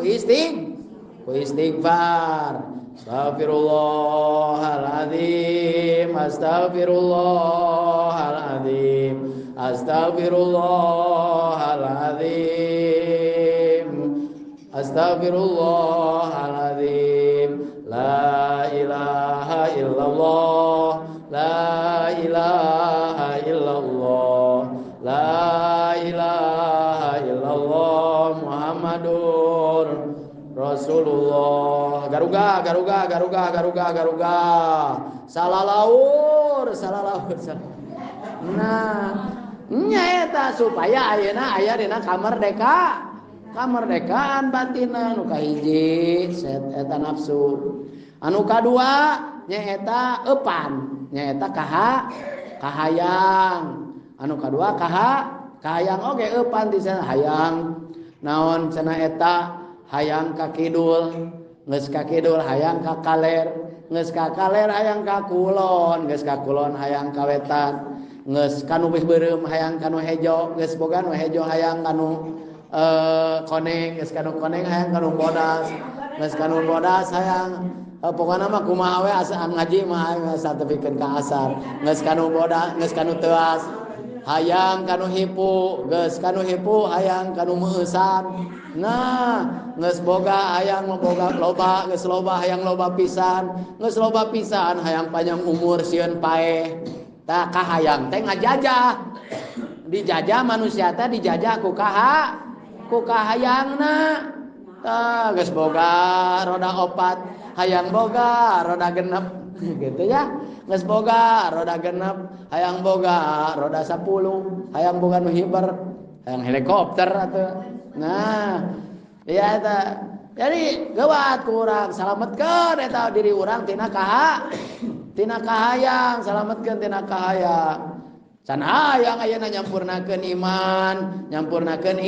istighfar. Astaghfirullahaladzim, astaghfirullahaladzim, astaghfirullahaladzim, astaghfirullahaladzim. La ilaha illallah, la ilaha illallah, la ilaha illallah Muhammadur Rasulullah. Garuga. Salalaur. Nah, nyaeta supaya ayeuna aya dina kamerdekaan batinna. Nu kahiji eta nafsu. Anu kadua nyaeta eupan, nyaeta kahayang. Anu kadua kahayang oge eupan di sana hayang. Naon cenah eta? Hayang ka kidul, geus ka kidul hayang ka kaler, geus ka kaler hayang ka kulon, geus ka kulon hayang ka wetan, geus ka nu beureum hayang ka nu hejo, geus boga nu hejo hayang ka nu koneng, geus ka nu koneng hayang ka nu bodas, geus ka nu bodas hayang Pokona mah kumaha we asa ngaji mah asa tepikeun ka asar. Geus kanu boda, geus kanu teuas. Hayang kanu hipu, geus kanu hipu hayang kanu meueusan. Nah, geus boga hayang boga loba, geus loba hayang loba pisan, geus loba pisan hayang panjang umur sieun paeh. Tah kahayang teh ngajajah. Dijajah manusia teh dijajah ku kaha? Ku kahayangna. Tah geus boga roda opat, hayang boga roda genep gitu ya. Geus boga roda genep, hayang boga roda 10, hayang boga nu hiber, hayang helikopter atuh. Nah, iya eta. Jadi geuwat ku urang salametkeun eta diri urang tina kaha? Tina kahayang, salametkeun tina kahayang. Can hayang ayeuna nyampurnakeun iman, nyampurnakeun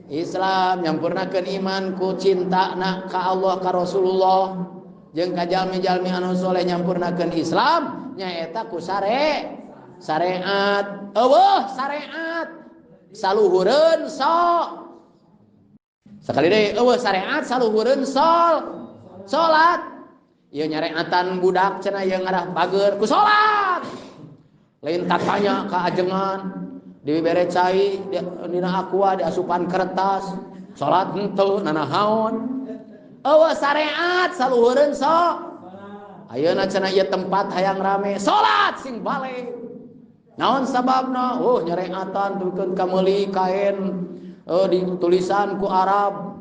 Islam, nyampurnakeun iman ku cintana ka Allah ka Rasulullah jeung ka jalmi-jalmi anu soleh, nyampurnakeun Islam nyaeta ku syariat. Eueuh syariat saluhureun sok. Sekali deui eueuh syariat saluhureun salat. Ieu nyareatan budak cenah ieu ngarah bager ku salat. Lain tatanya ka ajengan dibere cai dina aqua diasupan kertas salat henteu nanahaon. Eueuh syariat saluhureun sok. Ayeuna cenah ieu tempat hayang rame salat sing balik. Naon sababna? Oh nyareatan tulukeun ka meuli kain ditulisan ku Arab.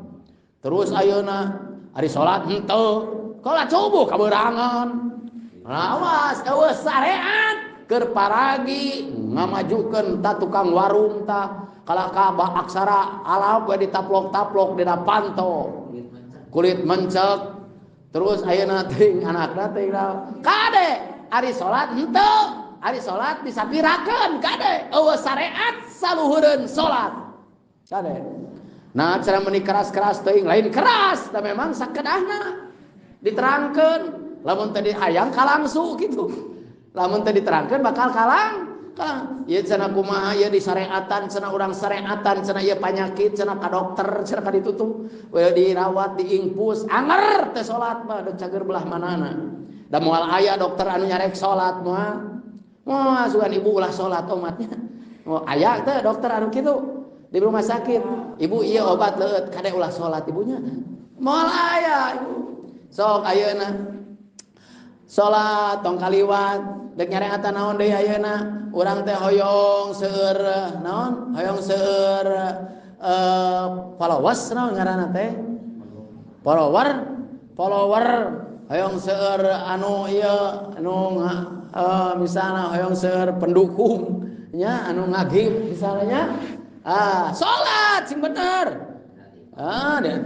Terus ayeuna ari salat henteu salat subuh kabeurangan. Awas eueuh syariat keur paragi ngamajukeun ta tukang warung ta kalah ka aksara Arab we ditaplok-taplok dina panto kulit mencek. Terus ayeuna teuing anakna teuing kade ari salat henteu, ari salat disapirakeun kade eueuh syariat saluhureun salat kade. Nah cara meuni keras-keras teuing lain keras da memang sakedahna diterangkeun. Lamun teh hayang kalangsu kitu, lamun teh diterangkeun bakal kalang kalang. Ieu cenah kumaha ieu disareatan cenah urang sareatan cenah ieu panyakit cenah ka dokter cenah ka ditutup we dirawat diingpus anger teh salat mah deuk cager belah manana. Da moal aya dokter anu nyarek salat moal. Moal sugan ibu ulah salat omatnya. Oh aya teh dokter anu kitu di rumah sakit. Ibu ieu obat leueut kade ulah salat ibunya. Moal aya ibu. Sok ayeuna salat tong kaliwat dek nyareatan naon deui ayeuna urang teh hoyong seueur naon hoyong seueur followers naon ngaranna teh follower hoyong seueur anu ieu anu misalna hoyong seueur pendukung nya anu ngagib misalnya salat sing bener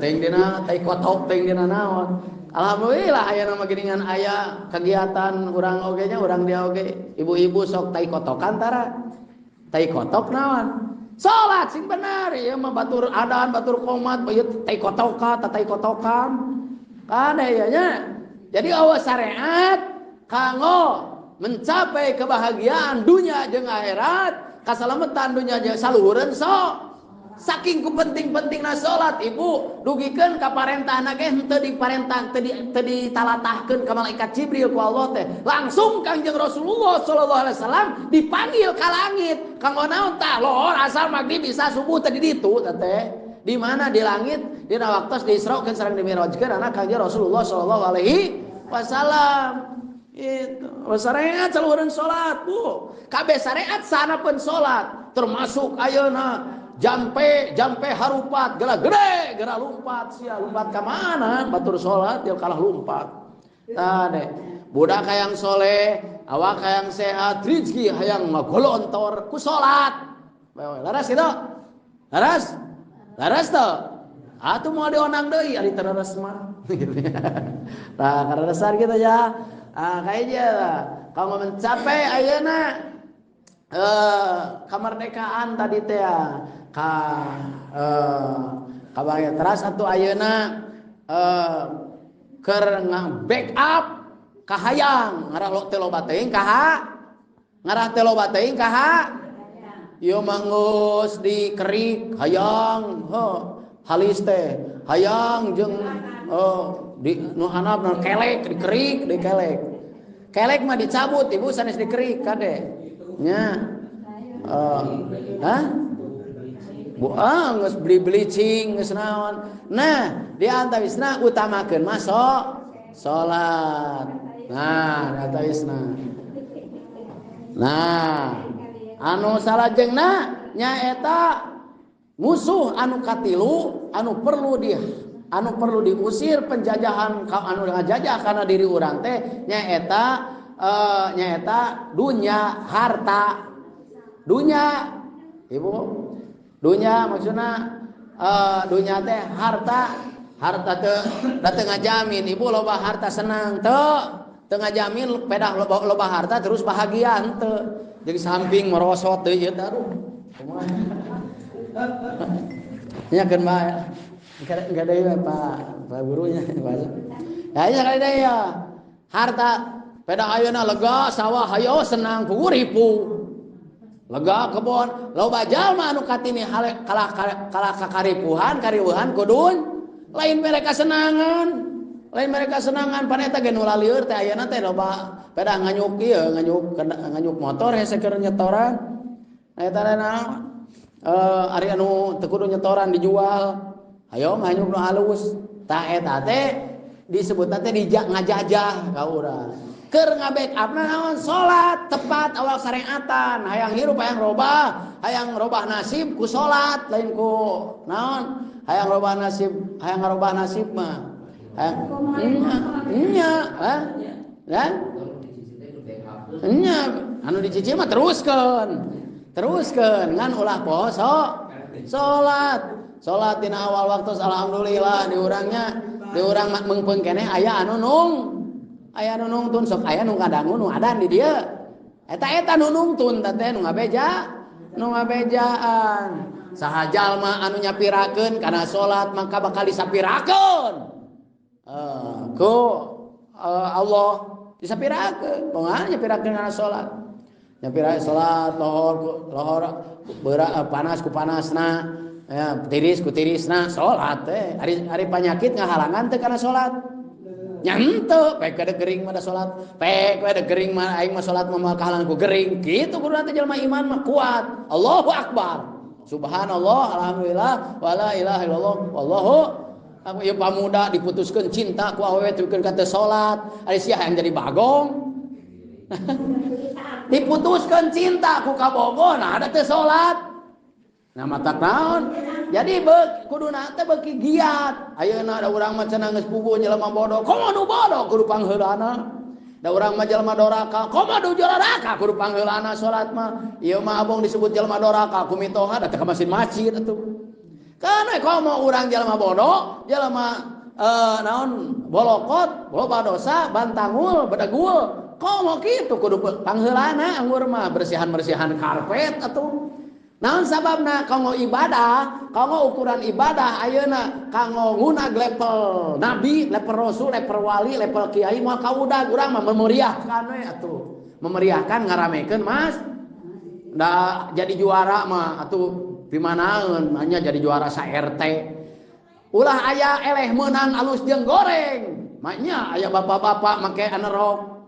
teuing dina tai kotok teuing dina naon. Alhamdulillah aya nama geuningan aya kegiatan urang oge nya urang dia oge ibu-ibu sok tai kotokan tara tai kotok naon salat sing bener ieu mah batur adan batur qomat ieu tai kotoka tai kotokan kan aya nya. Jadi awas syariat kanggo mencapai kebahagiaan dunia jeung akhirat, kasalamatan dunia jeung saluhureun sok. Saking ku penting-pentingna salat ibu dugikeun ka parentahna ge henteu diparentah teu ditalatahkeun ka malaikat Jibril ku Allah teh langsung Kangjeng Rasulullah sallallahu alaihi wasallam dipanggil ka langit kanggo naon tah lohor asal magrib bisa subuh teh di ditu teh di mana di langit dina waktos diisrokeun sareng dimi'rajkeun anak Kangjeng Rasulullah sallallahu alaihi wasallam. Itu syariat saluhureun salat bu kabeh syariat sanapeun salat termasuk ayeuna jampe harupat geura gede geura lumpat sia lumpat ka mana batur salat dia kalah lumpat. Tah deh budak hayang soleh awak hayang sehat rezeki hayang ngagolontor ku salat. Laras kitu laras laras teu atuh moal dionang deui ari teu leres mah. Tah karena gitu ya. Kayaknya kalau mencapai ayeuna kemerdekaan tadi teh ka kabaya teras atuh ayeuna keur nga-backup kahayang ngarah teh loba teuing kaha ngarah teh loba teuing kaha ieu mah geus dikerik hayang heuh halis teh hayang jeung Di nu handapna kelek dikerik dikelek. Kelek mah dicabut ibu sanes dikerik kade. Nya. Hah? Bu geus beli bleaching geus naon. Nah, di antawisna utamakeun mah salat. Nah, di antawisna. Nah, anu salajengna nyaeta musuh anu katilu anu perlu diusir penjajahan anu ngajajah kana diri urang teh nyaeta nyaeta dunya harta. Dunya ibu dunya maksudna dunya teh harta teu da teu ngajamin ibu loba harta senang teu ngajamin pedah loba harta terus bahagia henteu. Jadi samping merosot deui ieu teh aduh kumaha nya keun bae enggak deui Pak gurunya ya ieu kali deui ya harta pedah ayeuna lega sawah hayo senang ripu lega kebon loba jalma anu katini kalah kakaripuhan kariweuhan kudun lain mereka senangan pan eta ge nu lalieur teh ayeuna teh loba pedah nganyuk ieu nganyuk motor hese keur nyetoran eta teh naon ari anu teu kudu nyetoran dijual hayo nganyuk nu halus tah eta teh disebutna teh ngajajah ka urang keur ngabackup-na naon salat tepat awal syariatan hayang hirup hayang robah nasib ku salat lain ku naon hayang robah nasib mah hayang nya ha kan nya anu dicicil mah teruskeun ngan ulah poho salat dina awal waktu alhamdulillah diurangnya diurang meungpeung keneh aya anu nungtun sok aya nu kadangu nu adan di dieu eta nu nungtun teh nu ngabejaan saha jalma anu nyapirakeun kana salat maka bakal disapirakeun ku Allah disapirakeun kumaha nyapirakeun kana salat nyapirakeun salat lohor panas ku panasna ya tiris ku tirisna salat teh ari panyakit ngahalangan teh kana salat nyante pek ada gering mah da salat pek ada gering mah aing mah salat mah kahalangan ku gering kitu kudu teh jelema iman mah kuat Allahu akbar subhanallah alhamdulillah wala ilaha illallah wallahu aku ieu pamuda diputuskeun cinta ku awewe teukeun ka teu salat ari sia hayang jadi bagong diputuskeun cinta ku kabogoh nah ada teu salat nah mata naon jadi kuduna teh beuki giat ayeuna da urang mah cenah geus puguh jelema bodoh komo nu bodoh kudu pangheulana da urang mah jelema doraka komo nu doraka kudu pangheulana salat mah ieu mah abong disebut jelema doraka ku mitoha da teh ka masjid atuh kana komo urang jelema bodoh jelema naon bolokot loba dosa bantangul bedegul komo kitu kudu pangheulana anggur mah bersihan-bersihan karpet atuh. Naon sababna kanggo ibadah, kanggo ukuran ibadah ayeuna kanggo ngunag level nabi, level rasul, level wali, level kiai moal kaudag urang mah memeriahkan we atuh. Memeriahkan ngaramekeun Mas. Da jadi juara mah atuh pimanaeun hanya jadi juara sa RT. Ulah aya eleh meunang alus jeung goreng. Maknya aya bapak-bapak make anerok.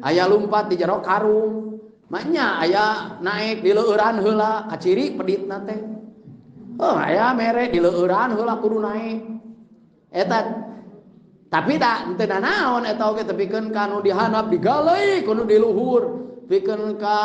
Aya lumpat di jero karung. Maknya aya naik di leueuran heula kaciri peditna teh. Oh aya mere di leueuran heula kudu naik. Eta tapi tak henteu nanaon eta oge tepikeun ka nu dihandap digaleuy kudu di luhur, pikeun ka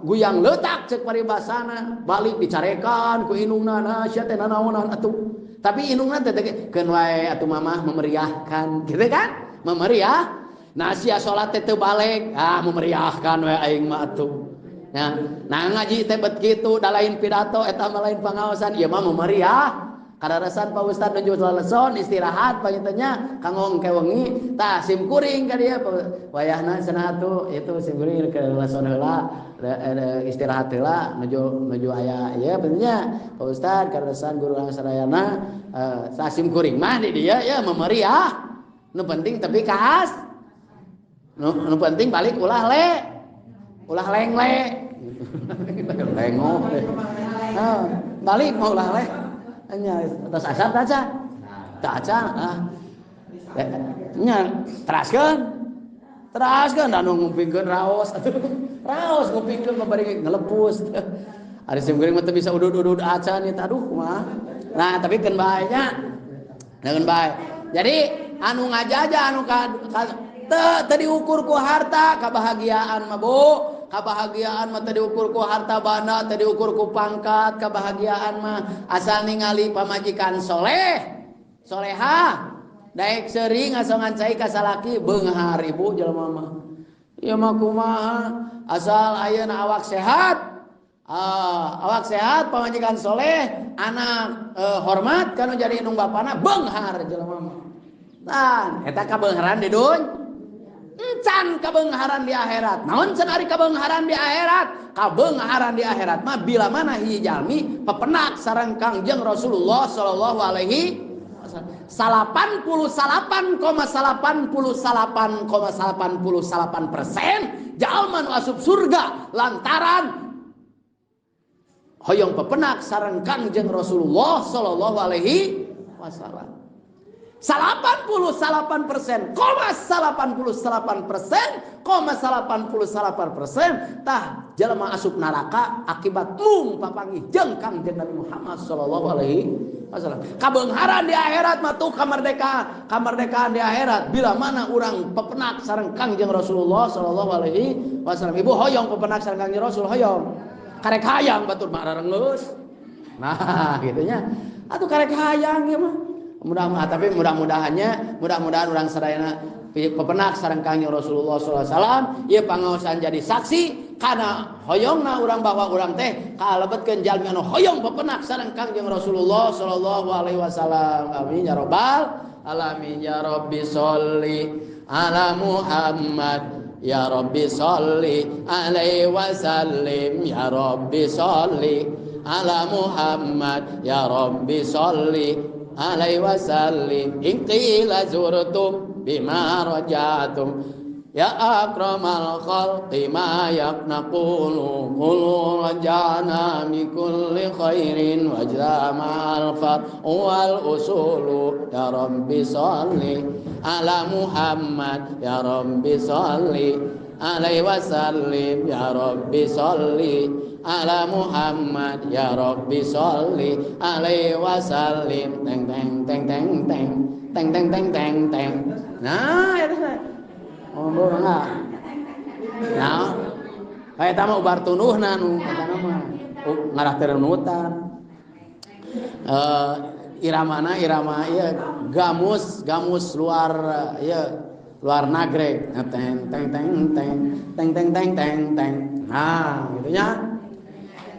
guyang leutak ceuk paribasana, balik dicarekan ku indungna nah sia teh nanaonan atuh. Tapi indungna teh keun wae atuh mamah memeriahkan, gitu kan? Memeriah. Nah sia salat teh teu baleg, ah memeriahkan we aing mah atuh. Nah ngaji teh bet kitu da lain pidato eta mah lain pangaosan, ieu mah memeriah. Kadarasan Pak Ustad nuju laleson istirahat pangitanya kanggo engke wengi tah sim kuring ka dieu wayahna cenah atuh itu sim kuring ke laleson heula istirahat heula nuju aya ieu pentingnya Pak Ustad kadarasan guru urang sadayana tah sim kuring mah di dieu ya memeriah. Nu penting tapi kaas nu penting balik ulah lengle lengo balik mau ulah le nya atas asap taca ah Nya teraskeun. Teraskeun anu ngumpingkeun raos atuh. Raos ngumpingkeun bari ngelepus. Ari sim kuring mah teu bisa udud-udud acan ieu aduh kumaha. Nah, tapi keun bae nya. Keun bae. Jadi anu ngajaja anu ka teu diukur ku harta kebahagiaan mah Bu. Kebahagiaan mah teu diukur ku harta banda, teu diukur ku pangkat, kebahagiaan mah asal ningali pamajikan soleh, solehah, daek seuri ngasongan cai ka salaki beunghar ibu jelema mah. Ieu mah kumaha asal ayeuna awak sehat, awak sehat, pamajikan soleh, anak hormat kanu jadi indung bapana beunghar jelema mah. Tah, eta kabeungharan di dunya. Encan kabeungharan di akhirat. Naon cenah ari kabeungharan di akhirat? Kabeungharan di akhirat mah bila mana hiji jalmi pepenak sareng Kangjeng Rasulullah sallallahu alaihi wasallam. 88,89,89% jalma nu asup surga lantaran hoyong pepenak sareng Kangjeng Rasulullah sallallahu alaihi wasallam. 88%, 0,88%, 0,88% tah jelema asup neraka akibat mung papanggih jeung Kangjeng Nabi Muhammad sallallahu alaihi wasallam. Kabeungharan di akhirat mah tuh kamerdekaan, kamerdekaan di akhirat bila mana urang pepenak sareng Kangjeng Rasulullah sallallahu alaihi wasallam. Ibu hoyong pepenak sareng Kangjeng Rasul hoyong. Karek hayang batur mah rarengeus. Nah, gitu nya. Atuh karek hayang ieu mah. Mudah-mudahan, tapi mudah-mudahannya, mudah-mudahan urang sadayana pepenak sareng Kangjeng Rasulullah sallallahu alaihi wasallam, ieu pangaosan jadi saksi kana hoyongna urang bahwa urang teh kalebetkeun jalmi anu hoyong pepenak sareng Kangjeng Rasulullah sallallahu alaihi wasallam. Amin ya rabbal alamin. Ya rabbi sholli ala Muhammad, ya rabbi sholli alaihi wasallim, ya rabbi sholli ala Muhammad, ya rabbi sholli alaihi wasallim. In qila zurtum bima rajatum ya akramal khalqi ma yaqnaqulu qulu rajana min kulli khairin wa jama'al far wal usulu. Ya rabbi sholli ala Muhammad, ya rabbi sholli alaihi wasallim, ya rabbi sholli ala Muhammad, ya rabbi sholli alaihi wasallim. Teng teng teng teng teng teng teng teng teng teng. Nah, eta teh. Oh, mangga. Nah, eta mah ubar tunuhna nu eta mah ngarah terenutan. Iramana irama ieu gamus, gamus luar ieu luar nagrek. Teng teng teng teng teng teng teng teng teng. Nah, gitu nya.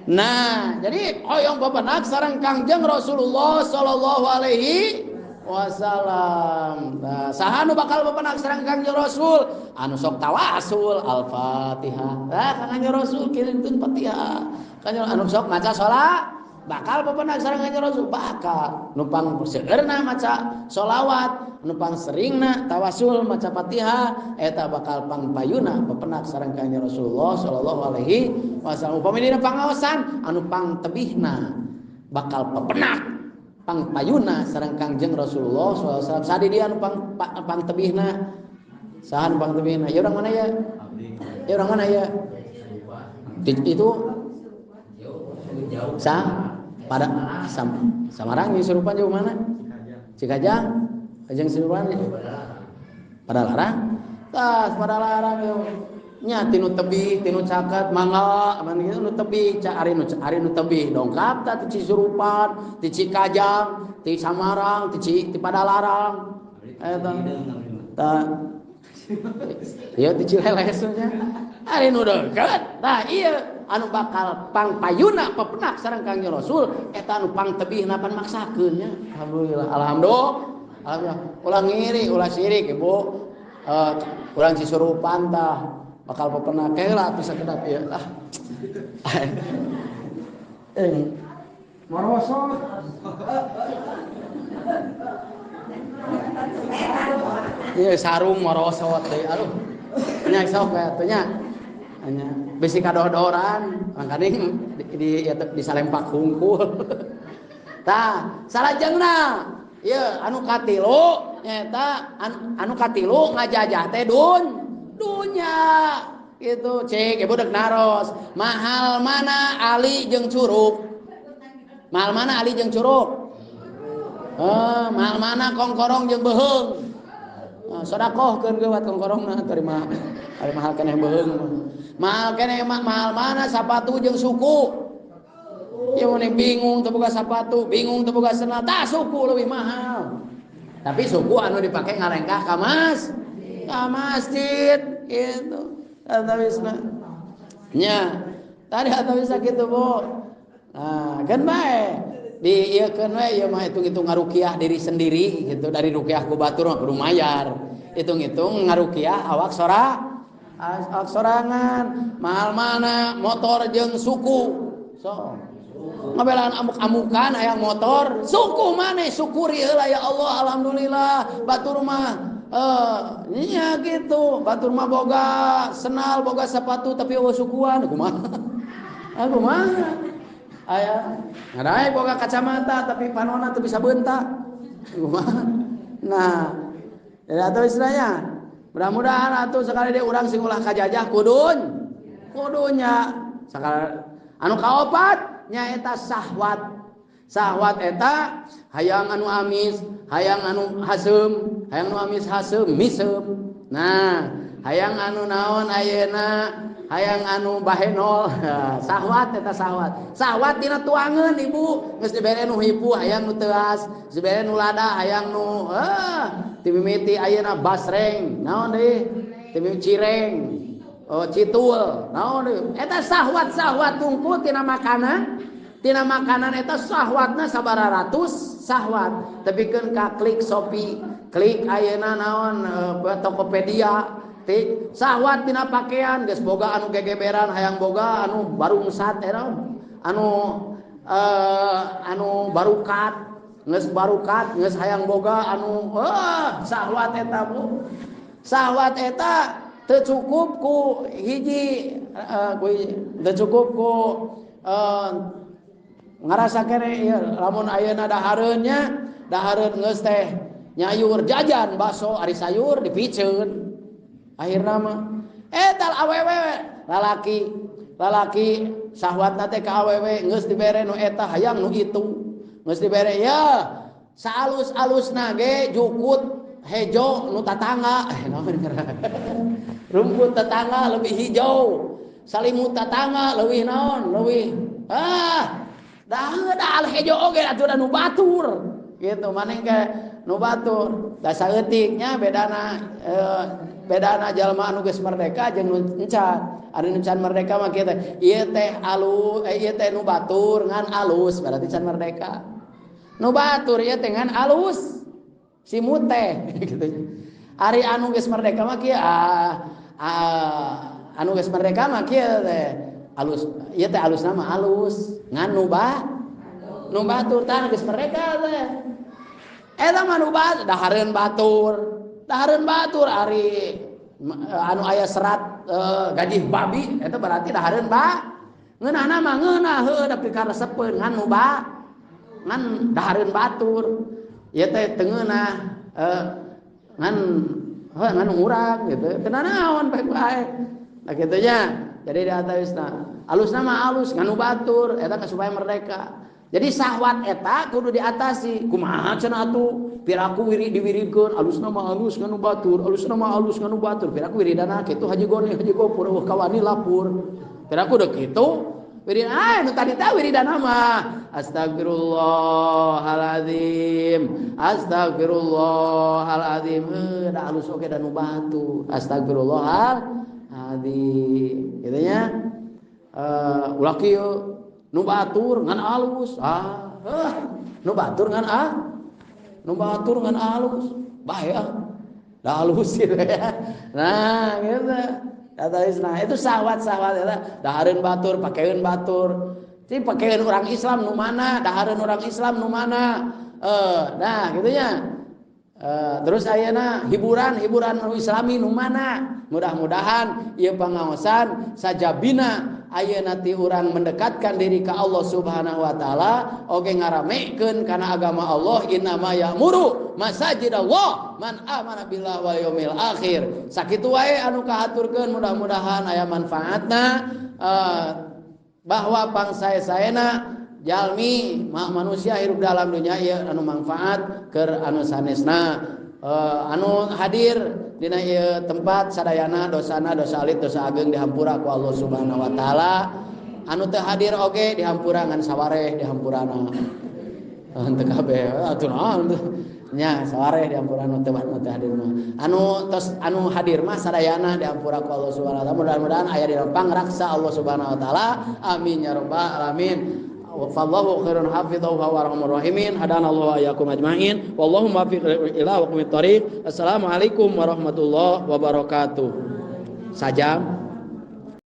Nah, jadi hoyong pepenak sareng Kangjeng Rasulullah sallallahu alaihi wasallam. Nah, saha nu bakal pepenak sareng Kangjeng Rasul? Anu sok tawasul Al-Fatihah. Nah, Kangjeng Rasul kirimkeun Fatihah. Kangjeng anu sok maca salat bakal pepenak sareng Kangjeng Rasul bakal. Nu pang seueurna maca solawat, nu pang seringna tawasul maca Fatihah, eta bakal pang payuna pepenak sareng Kangjeng Rasulullah sallallahu alaihi wasallam. Upami dina pangaosan anu pang tebihna bakal pepenak pang payuna sareng Kangjeng Rasulullah sallallahu alaihi wasallam. Sadi dia anu pang pang tebihna. Saha anu pang tebihna? Ya urang mana ya? Ya urang mana ya? Itu sa pada Samarang Cisurupan jauh mana? Cikajang. Kajang Cisurupan Padalarang. Tas Padalarang yo. Nya tinu tebih, tinu caket, mangga, aman gitu nu tebih, ca ari nu tebih dongkap ta ti Cisurupan, ti Cikajang, ti Samarang, ti Padalarang. Eta. Ta. Ieu ti Cileles nya. Ari nu deukeut. Tah ieu anu bakal pangpayuna pepenak sareng Kangjeng Rasul eta anu pangtebihna pan maksakeun nya. Alhamdulillah. Alhamdulillah. Alhamdulillah. Ulah ngiri, ulah sirik ibu. Urang Cisurupan tah bakal pepenak heula atuh sakedap ieu lah. Morosot. Ieu sarung morosot deui aduh. Nya sok we atuh nya. Nya bisi kadodoran mangkaning di salempak hungkul. Tah, salajengna ieu anu katilu Nyata anu katilu ngajajah teh dunya gitu. Cek ibu dek naros, mahal mana ali jeung curug? Mahal mana ali jeung curug? Mahal mana kongkorong jeung beuheung? Sodakohkeun geuwat kongkorongna terima. Ari mahal keneh beuheung mah. Mahal keneh mahal mana sapatu jeung suku? Ya mun bingung teu boga sapatu, bingung teu boga sendal, tah suku leuwih mahal. Tapi suku anu dipake ngarengkah ka masjid gitu. Atawisna. Nya, tadi atawis kitu Bu. Nah, kan bae di ieu keun we ieu mah hitung-hitung ngarukiah diri sendiri gitu, dari rukiah ku batur mah kudu mayar. Hitung-hitung ngarukiah awak awak sorangan. Mahal mana motor jeung suku? So ngabelaan amuk-amukan hayang motor, suku maneh syukuri heula ya Allah, alhamdulillah batur mah nya gitu, batur mah boga senal, boga sepatu tapi eueuh sukuan kumaha? Kumaha? Aya ngadae boga kacamata tapi panona teu bisa beunta. Kumaha? Nah, jadi atuh istilahnya mudah-mudahan atuh sekali deui urang sing ulah kajajah kudunya. Sakali anu kaopat nyaeta sahwat. Sahwat eta hayang anu amis, hayang anu haseum, hayang anu amis haseum miseum. Nah, hayang anu naon ayeuna, hayang anu bahenol. Sahwat eta sahwat. Sahwat dina tuangeun ibu, geus dibere nu hipu hayang nu teuas, geus dibere nu lada hayang nu timimiti ayeuna basreng, naon deui? Timimiti cireng. Oh, citul, naon deui? Eta sahwat-sahwat tungku tina makanan. Tina makanan eta sahwatna sabaraha ratus sahwat. Tepikeun ka klik Shopee, klik ayeuna naon Tokopedia, tik sahwat tina pakaian geus boga anu gegeberan hayang boga anu barungsat eta anu anu barukat, geus barukat geus hayang boga anu sahwat eta Bu. Sahwat eta teu cukup ku hiji teu cukup ku ngarasa kene ieu lamun ayeuna dahareun nya, dahareun geus teh nyayur jajan bakso ari sayur dipiceun. Akhirna mah eta awewe lalaki sahwatna teh ka awewe geus dibere nu eta hayang nu itu. Geus dibere ya saalus-alusna ge jukut hejo nu tatangga. Rumput tetangga lebih hijau, salimut tetangga leuwih naon leuwih dah dah hejo oge atuh da nu batur gitu maneh ke nu batur da saeutik nya bedana bedana jalma anu geus merdeka jeung nu encan. Ari nu can merdeka mah kieu teh ieu teh alus ieu teh nu batur ngan alus berarti can merdeka. Nu batur ieu teh ngan alus simut teh gitu. Ari anu geus merdeka mah kieu anu geus merdeka mah kieu teh alus ieu teh alusna mah alus ngan nu batur tah geus merdeka teh. Eta mah nu batur dahareun batur ari anu aya serat gajih babi eta berarti dahareun ba ngeunahna mah ngeunah heuh da pikaresepeun ngan nu ba ngan dahareun batur ieu teh teu ngeunah ngan heuh ngan urang gitu teu nanaon bae bae. Nah kitu nya. Jadi di atawisna alusna mah alus ngan nu batur eta supaya merdeka. Jadi sahwat eta kudu diatasi. Kumaha cenah atuh? Piraku wirid diwiridkeun alusna mah alus ngan nu batur, alusna mah alus ngan nu batur. Piraku wiridana kitu Haji Goni, Haji Gopur, eueuh kawani lapur. Piraku deuk kitu wirid nu tadi teh wiridana mah astagfirullahalazim, astagfirullahalazim. Heuh da alus oge da nu batur. Astagfirullahalazim. Kitu nya. Ulah kieu nu batur ngan alus nu batur ngan nu batur ngan alus bae da alus gitu ya. Nah gitu nah itu sahwat-sahwat eta dahareun batur pakeun batur. Jadi pakeun orang Islam nu mana, dahareun orang Islam nu mana. Nah gitu nya. Terus ayeuna hiburan-hiburan nu islami nu mana? Mudah-mudahan ieu pangaosan sajabina ayeuna ti urang mendekatkan diri ka Allah Subhanahu wa taala oge ngaramekeun kana agama Allah innama ya'muru masajidallah man amana billah wal yaumil akhir. Sakitu wae anu kahaturkeun mudah-mudahan aya manfaatna bahwa pangsae-saena jalmi manusia hirup dalam dunia ieu anu manfaat keur anu sanesna anu hadir dina ieu tempat sadayana dosana dosa alit dosa ageng dihampura ku Allah Subhanahu wa taala anu teu hadir oge dihampura ngan sawareh dihampurana henteu kabeh atuh naon nya sawareh dihampurana teu hadir mah anu tos anu hadir mah sadayana dihampura ku Allah Subhanahu wa taala mudah-mudahan aya di pangraksa Allah Subhanahu wa taala amin ya rabbal alamin. Wallahu khairun hafidhahu wa arhamur rahimin. Hadanallahu wa iyyakum ajmain. Wallahu muwaffiq ila aqwamit thariq. Assalamualaikum warahmatullahi wabarakatuh. Sajam.